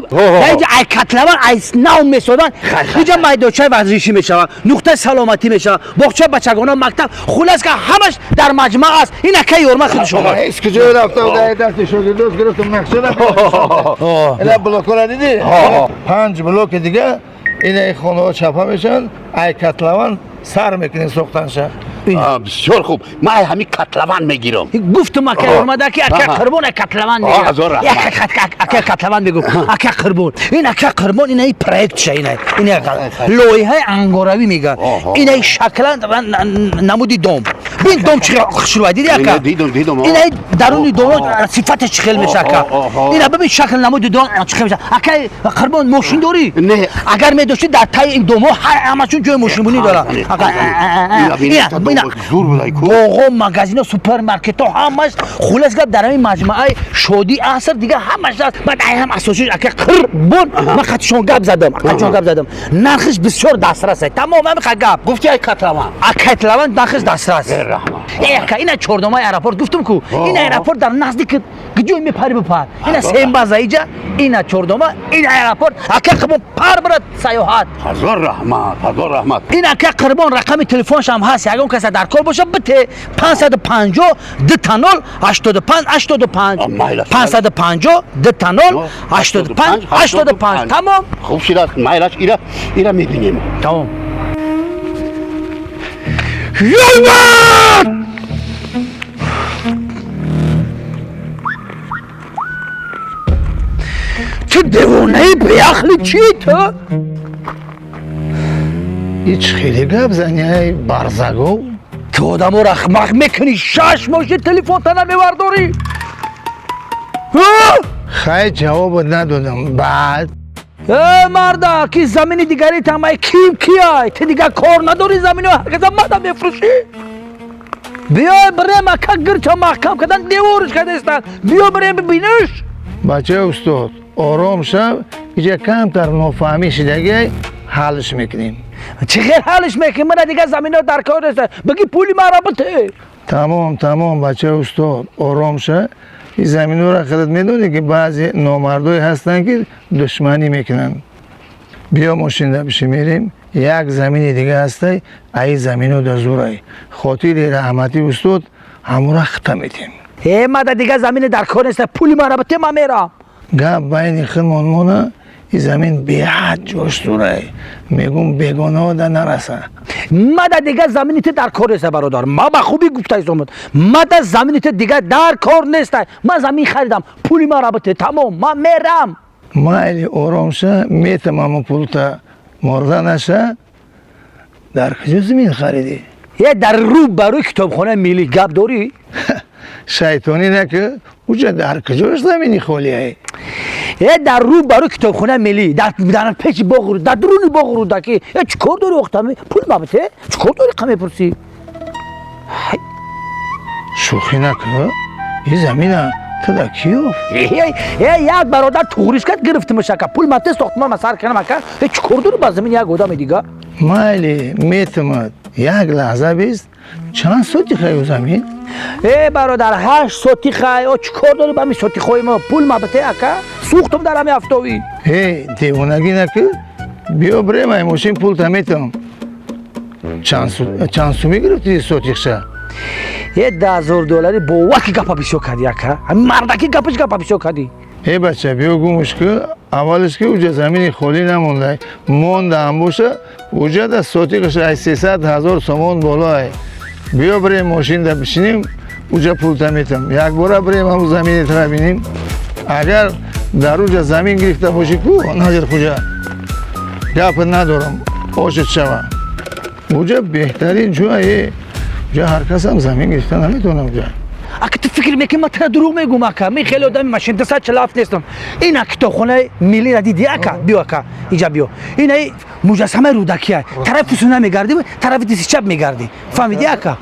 [SPEAKER 1] Иҷа ай котлован ай нав месозанд. Иҷа майдончаи варзишӣ мешавад, нуқтаи саломатӣ мешавад, боғчаи бачагона, мактаб. Хулас ка ҳамаш дар маҷмаа аст. Ин ака ёрма худи шумо.
[SPEAKER 5] Ҳеч куҷо рафта буда, дасти шогирдоз гирифтам нақша рафтам. Ина блокҳоро дидӣ? 5 блоки дига ина хонаҳо чапа мешаванд, ай котлован сар мекунем сохтанша.
[SPEAKER 12] Бисёр хуб, ман ай ҳамин котлован мегирам.
[SPEAKER 1] Гуфтам ака омада ки ака Қурбон котлован мегирад. Ака котлован мегӯ. Ака Қурбон. Ин ака Қурбон ина ин проектша ина. Ина лоиҳаи ангоравӣ мегӯяд. Ина шаклан намуди дом. Бин дом чӣ хушрӯй дидӣ ака?
[SPEAKER 12] Дидам, дидам.
[SPEAKER 1] Ина даруни дом сифаташ чӣ хел меша ака? Ина бибин шакл намуди дом чӣ хел меша. Ака Қурбон мошин дорӣ?
[SPEAKER 12] Не.
[SPEAKER 1] Агар медоштӣ дар таи ин домҳо ҳамашон ҷои мошинбонӣ дорад. Ака ина боғо, магазино, супермаркетҳо ҳамаш. Хулас гап дар ҳамин маҷмааи Шоди Аср дига ҳамаш аст. Баъд ай ҳам асосиш ака Қурбон ман қатишон гап задам, қатишон гап задам. Нархиш бисёр дастрас аст. Тамом ҳамин гап.
[SPEAKER 12] Гуфти ай котлован.
[SPEAKER 1] А котлован нархиш дастрас. Ака ина чордомаи аэропорт гуфтум ку. Ин аэропорт дар наздик куҷой мепари бипар. Ина сембаза иҷа, ина чордома, ин аэропорт. Ака Қурбон пар бирад саёҳат.
[SPEAKER 12] Ҳазор раҳмат, ҳазор раҳмат.
[SPEAKER 1] Ин ака Қурбон рақами телефоншам ҳаст. Ягон каса дар кор боша бите 550 2 0 85 85 550 2 0 85 85. Тамом.
[SPEAKER 12] Хуб шират, майлаш ира мебинем.
[SPEAKER 1] Тамом. Ёлмат! Ту девонаи беақли чӣ ту?
[SPEAKER 5] Ҳеч хеле гап зани ай барзагов.
[SPEAKER 1] Ту одаморо ахмақ мекунӣ, 6 моҳ телефонта намевардорӣ.
[SPEAKER 5] Хай ҷавобот надодам. Баъд
[SPEAKER 1] э марда, ки замини дигари тамай ким киай? Ту дига кор надорӣ замино ҳарказа мада мефурӯшӣ? Биёй бирем ака гирча маҳкам кардан девориш кардастанд. Биё бирем бибиниш.
[SPEAKER 5] Бачаи устод, ором шав, иҷа камтар нофаҳмӣ шидагиай, ҳаллиш мекунем.
[SPEAKER 1] Чӣ хел ҳаллиш мекунем? Мана дига замино дар кор нест. Бигӣ пули маро бите.
[SPEAKER 5] Тамом, тамом, бачаи устод, ором ша. Ин заминҳоро худат медонӣ ки баъзе номардое ҳастанд ки душманӣ мекунанд. Биё мошинда биши мерем, як замини дига ҳастай, ай замино да зурай. Хотири раҳмати устод ҳамура хита метем.
[SPEAKER 1] Э мада дига замини дар кор нест, пули маро бите, ман мерам.
[SPEAKER 5] Гап байни худмон мона, ин замин беҳад ҷош зурай. Мегум бегонаҳо да нараса.
[SPEAKER 1] Мада дига замини ту дар кор нест, бародар. Ма ба хубӣ гуфта истомад. Мада замини ту дига дар кор нест. Ман замин харидам, пули маро бите, тамом, ман мерам.
[SPEAKER 5] Майли ором ша, метамам пулта морда наша. Дар куҷо замин харидӣ?
[SPEAKER 1] Е дар рӯ барои китобхонаи миллӣ гап дорӣ?
[SPEAKER 5] Шайтонӣ накӣ, уҷа дар куҷош замини холиай?
[SPEAKER 1] Е дар рӯ барои китобхонаи миллӣ, дар пеши боғ, дар дуруни боғ Рӯдакӣ. Е чӣ кор дорӣ охтами? Пул ма бите? Чӣ кор дорӣ қа мепурсӣ?
[SPEAKER 5] Шӯхӣ накӣ, ин замина ту да кӣ ёфт?
[SPEAKER 1] Е як бародар туғриш кард, гирифтимаш ака. Пул ма те сохтмон ма сар кардам ака. Е чӣ кор дорӣ ба замини як одами дига?
[SPEAKER 5] Майли метамад, як лаҳза бист, чанд сотихай ӯ замин?
[SPEAKER 1] Э бародар, 8 сотихай. О чӣ кор дорӣ ба ҳамин сотихои мо? Пул ма бите ака. Сӯхтум дар ҳамин афтовӣ.
[SPEAKER 5] Э девонагӣ накӣ, биё бирем ай мошин пулта метам. Чанд сумӣ гирифтӣ сотихша?
[SPEAKER 1] Е $10,000 бовар ки гапа бисёр кардӣ ака. Ҳамин мардаки гапаш гапа бисёр кардӣ.
[SPEAKER 5] Э бача, биё гумш ки, аввалиш ки уҷа замини холӣ намондай. Мондаам боша, уҷа да сотиқаш ай 300,000 сомон болоай. Биё бирем мошинда бишинем, уҷа пулта метам. Якбора бирем ҳамун замини тара бинем. Агар дар уҷа замин гирифта бошӣ ку, Назир хуҷа, гап надорам, ошид шава. Уҷа беҳтарин ҷое. Уҷа ҳар касам замин гирифта наметавонам уҷа.
[SPEAKER 1] Ака ту фикр мекунӣ ман тура дурӯғ мегӯм ака? Ман хеле одами машинтаса чалаф нестам. Ина китобхонаи миллиро дидӣ ака? Биё ака, иҷа биё. Ина муҷассамаи Рӯдакия. Тарафи сунна мегардӣ, тарафи дисти чап мегардӣ. Фаҳмидӣ ака?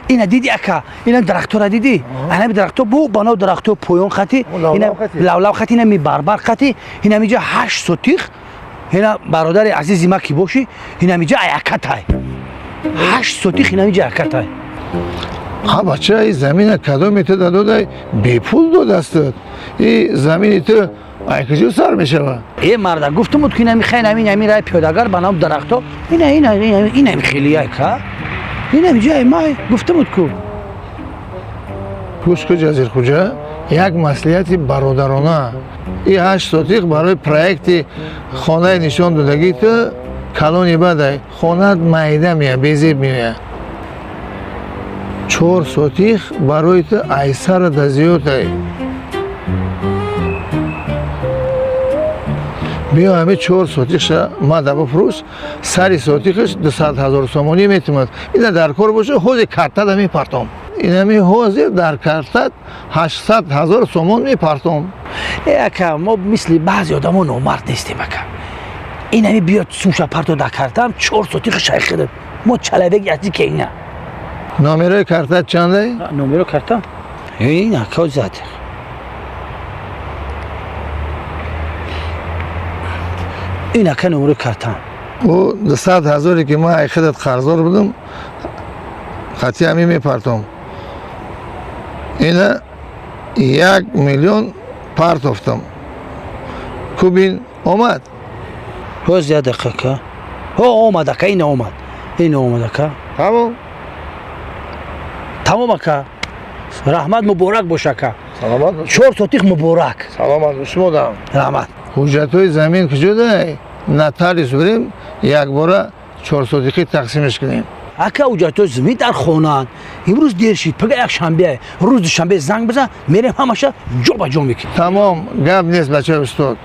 [SPEAKER 1] Ина дидӣ ака? Ина дарахтора дидӣ? Ана дарахто бу бано дарахто поён хати, ина лавлав хати, ина ми барбар хати, ина миҷа 8 сотих. Ина бародари азизи ма ки бошӣ, ина миҷа аякатай. 8 сотих ина миҷа аякатай.
[SPEAKER 5] Ҳа бача, и замина кадоми ту дадодай, бепул додастад. И замини ту ай куҷо сар мешава?
[SPEAKER 1] Э марда, гуфтумуд ки инами хайн, амин амин рай пиёдагар ба нам дарахто, ина ина ина инами хелияй ка, инами ҷай май гуфтумуд ку.
[SPEAKER 5] Гӯш ку, Ҷазирхуҷа, як маслиҳати бародарона: и 8 сотиқ барои проекти хонаи нишон додагии ту калони бадай, хонаат майда мея, безеб меоя. 4 сотиқ барои ту айсарада зиёдай. Биё, ҳами 4 сотиқша мада бифурӯш, сари сотиқаш 200 000 сомонӣ метумад. Ина дар кор боша, ҳозир картада мепартом. Инами ҳозир дар картат 800 000 сомон мепартом.
[SPEAKER 1] Э ака, мо мисли баъзе одамо номард нестем, ака. Инами биёд, сумша парто дар картам, 4 сотиқи шайхириб мо чалавек язи ке ина.
[SPEAKER 5] Номерои картат чандай?
[SPEAKER 1] Номеро картам ин ака зад. Ин ака номерои картам.
[SPEAKER 5] Ӯ 200 000-е ки ман ай худат қарздор будам, хати ҳамин мепартом. Ина 1 миллион партофтам, кубин омад.
[SPEAKER 1] Ҳоз, як дақиқа ка. Ҳо, омад ака, ина омад, ина омад ака.
[SPEAKER 5] Тамом.
[SPEAKER 1] Тамом ака, раҳмат, муборак бош ака.
[SPEAKER 5] Саломат бош.
[SPEAKER 1] 4 сотиқ муборак.
[SPEAKER 5] Саломат бош, шумо дам.
[SPEAKER 1] Раҳмат.
[SPEAKER 5] Ҳуҷҷатҳои замин куҷодай? Нотариус бирем, якбора 4 сотиқӣ тақсимаш кунем.
[SPEAKER 1] Ака, ҳуҷҷатҳои замин дар хонаанд. Имрӯз дер шид, пага якшанбе, рӯз душанбе занг бизан, мерем, ҳамаша ҷо ба ҷо мекунем.
[SPEAKER 5] Тамом, гап нест, бачаи устод.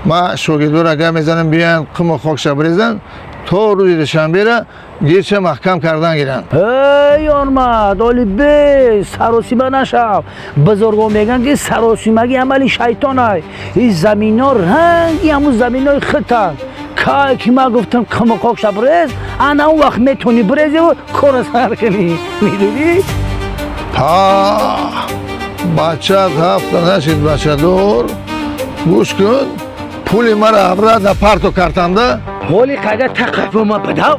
[SPEAKER 5] Ман шогирдора гап мезанам, биёянд, қуму хокша бирезанд, то рӯзи душанбера гирча маҳкам кардан гиранд.
[SPEAKER 1] Эй Ёрмад, оли бе саросима нашав. Бузургон мегӯянд, ки саросимагӣ амали шайтонай. Ин замино ранги ҳамун заминои худтанд. Кай ки ман гуфтам қуму хокша бирез, ана он вақт метавонӣ бирезиву корро сар кунӣ, медонӣ.
[SPEAKER 5] Ҳа, бачаат ҳафта нашид, бачадор. Гӯш кун, пули мара обратно парто картанда.
[SPEAKER 1] Ҳоли қайда тақафума бидав.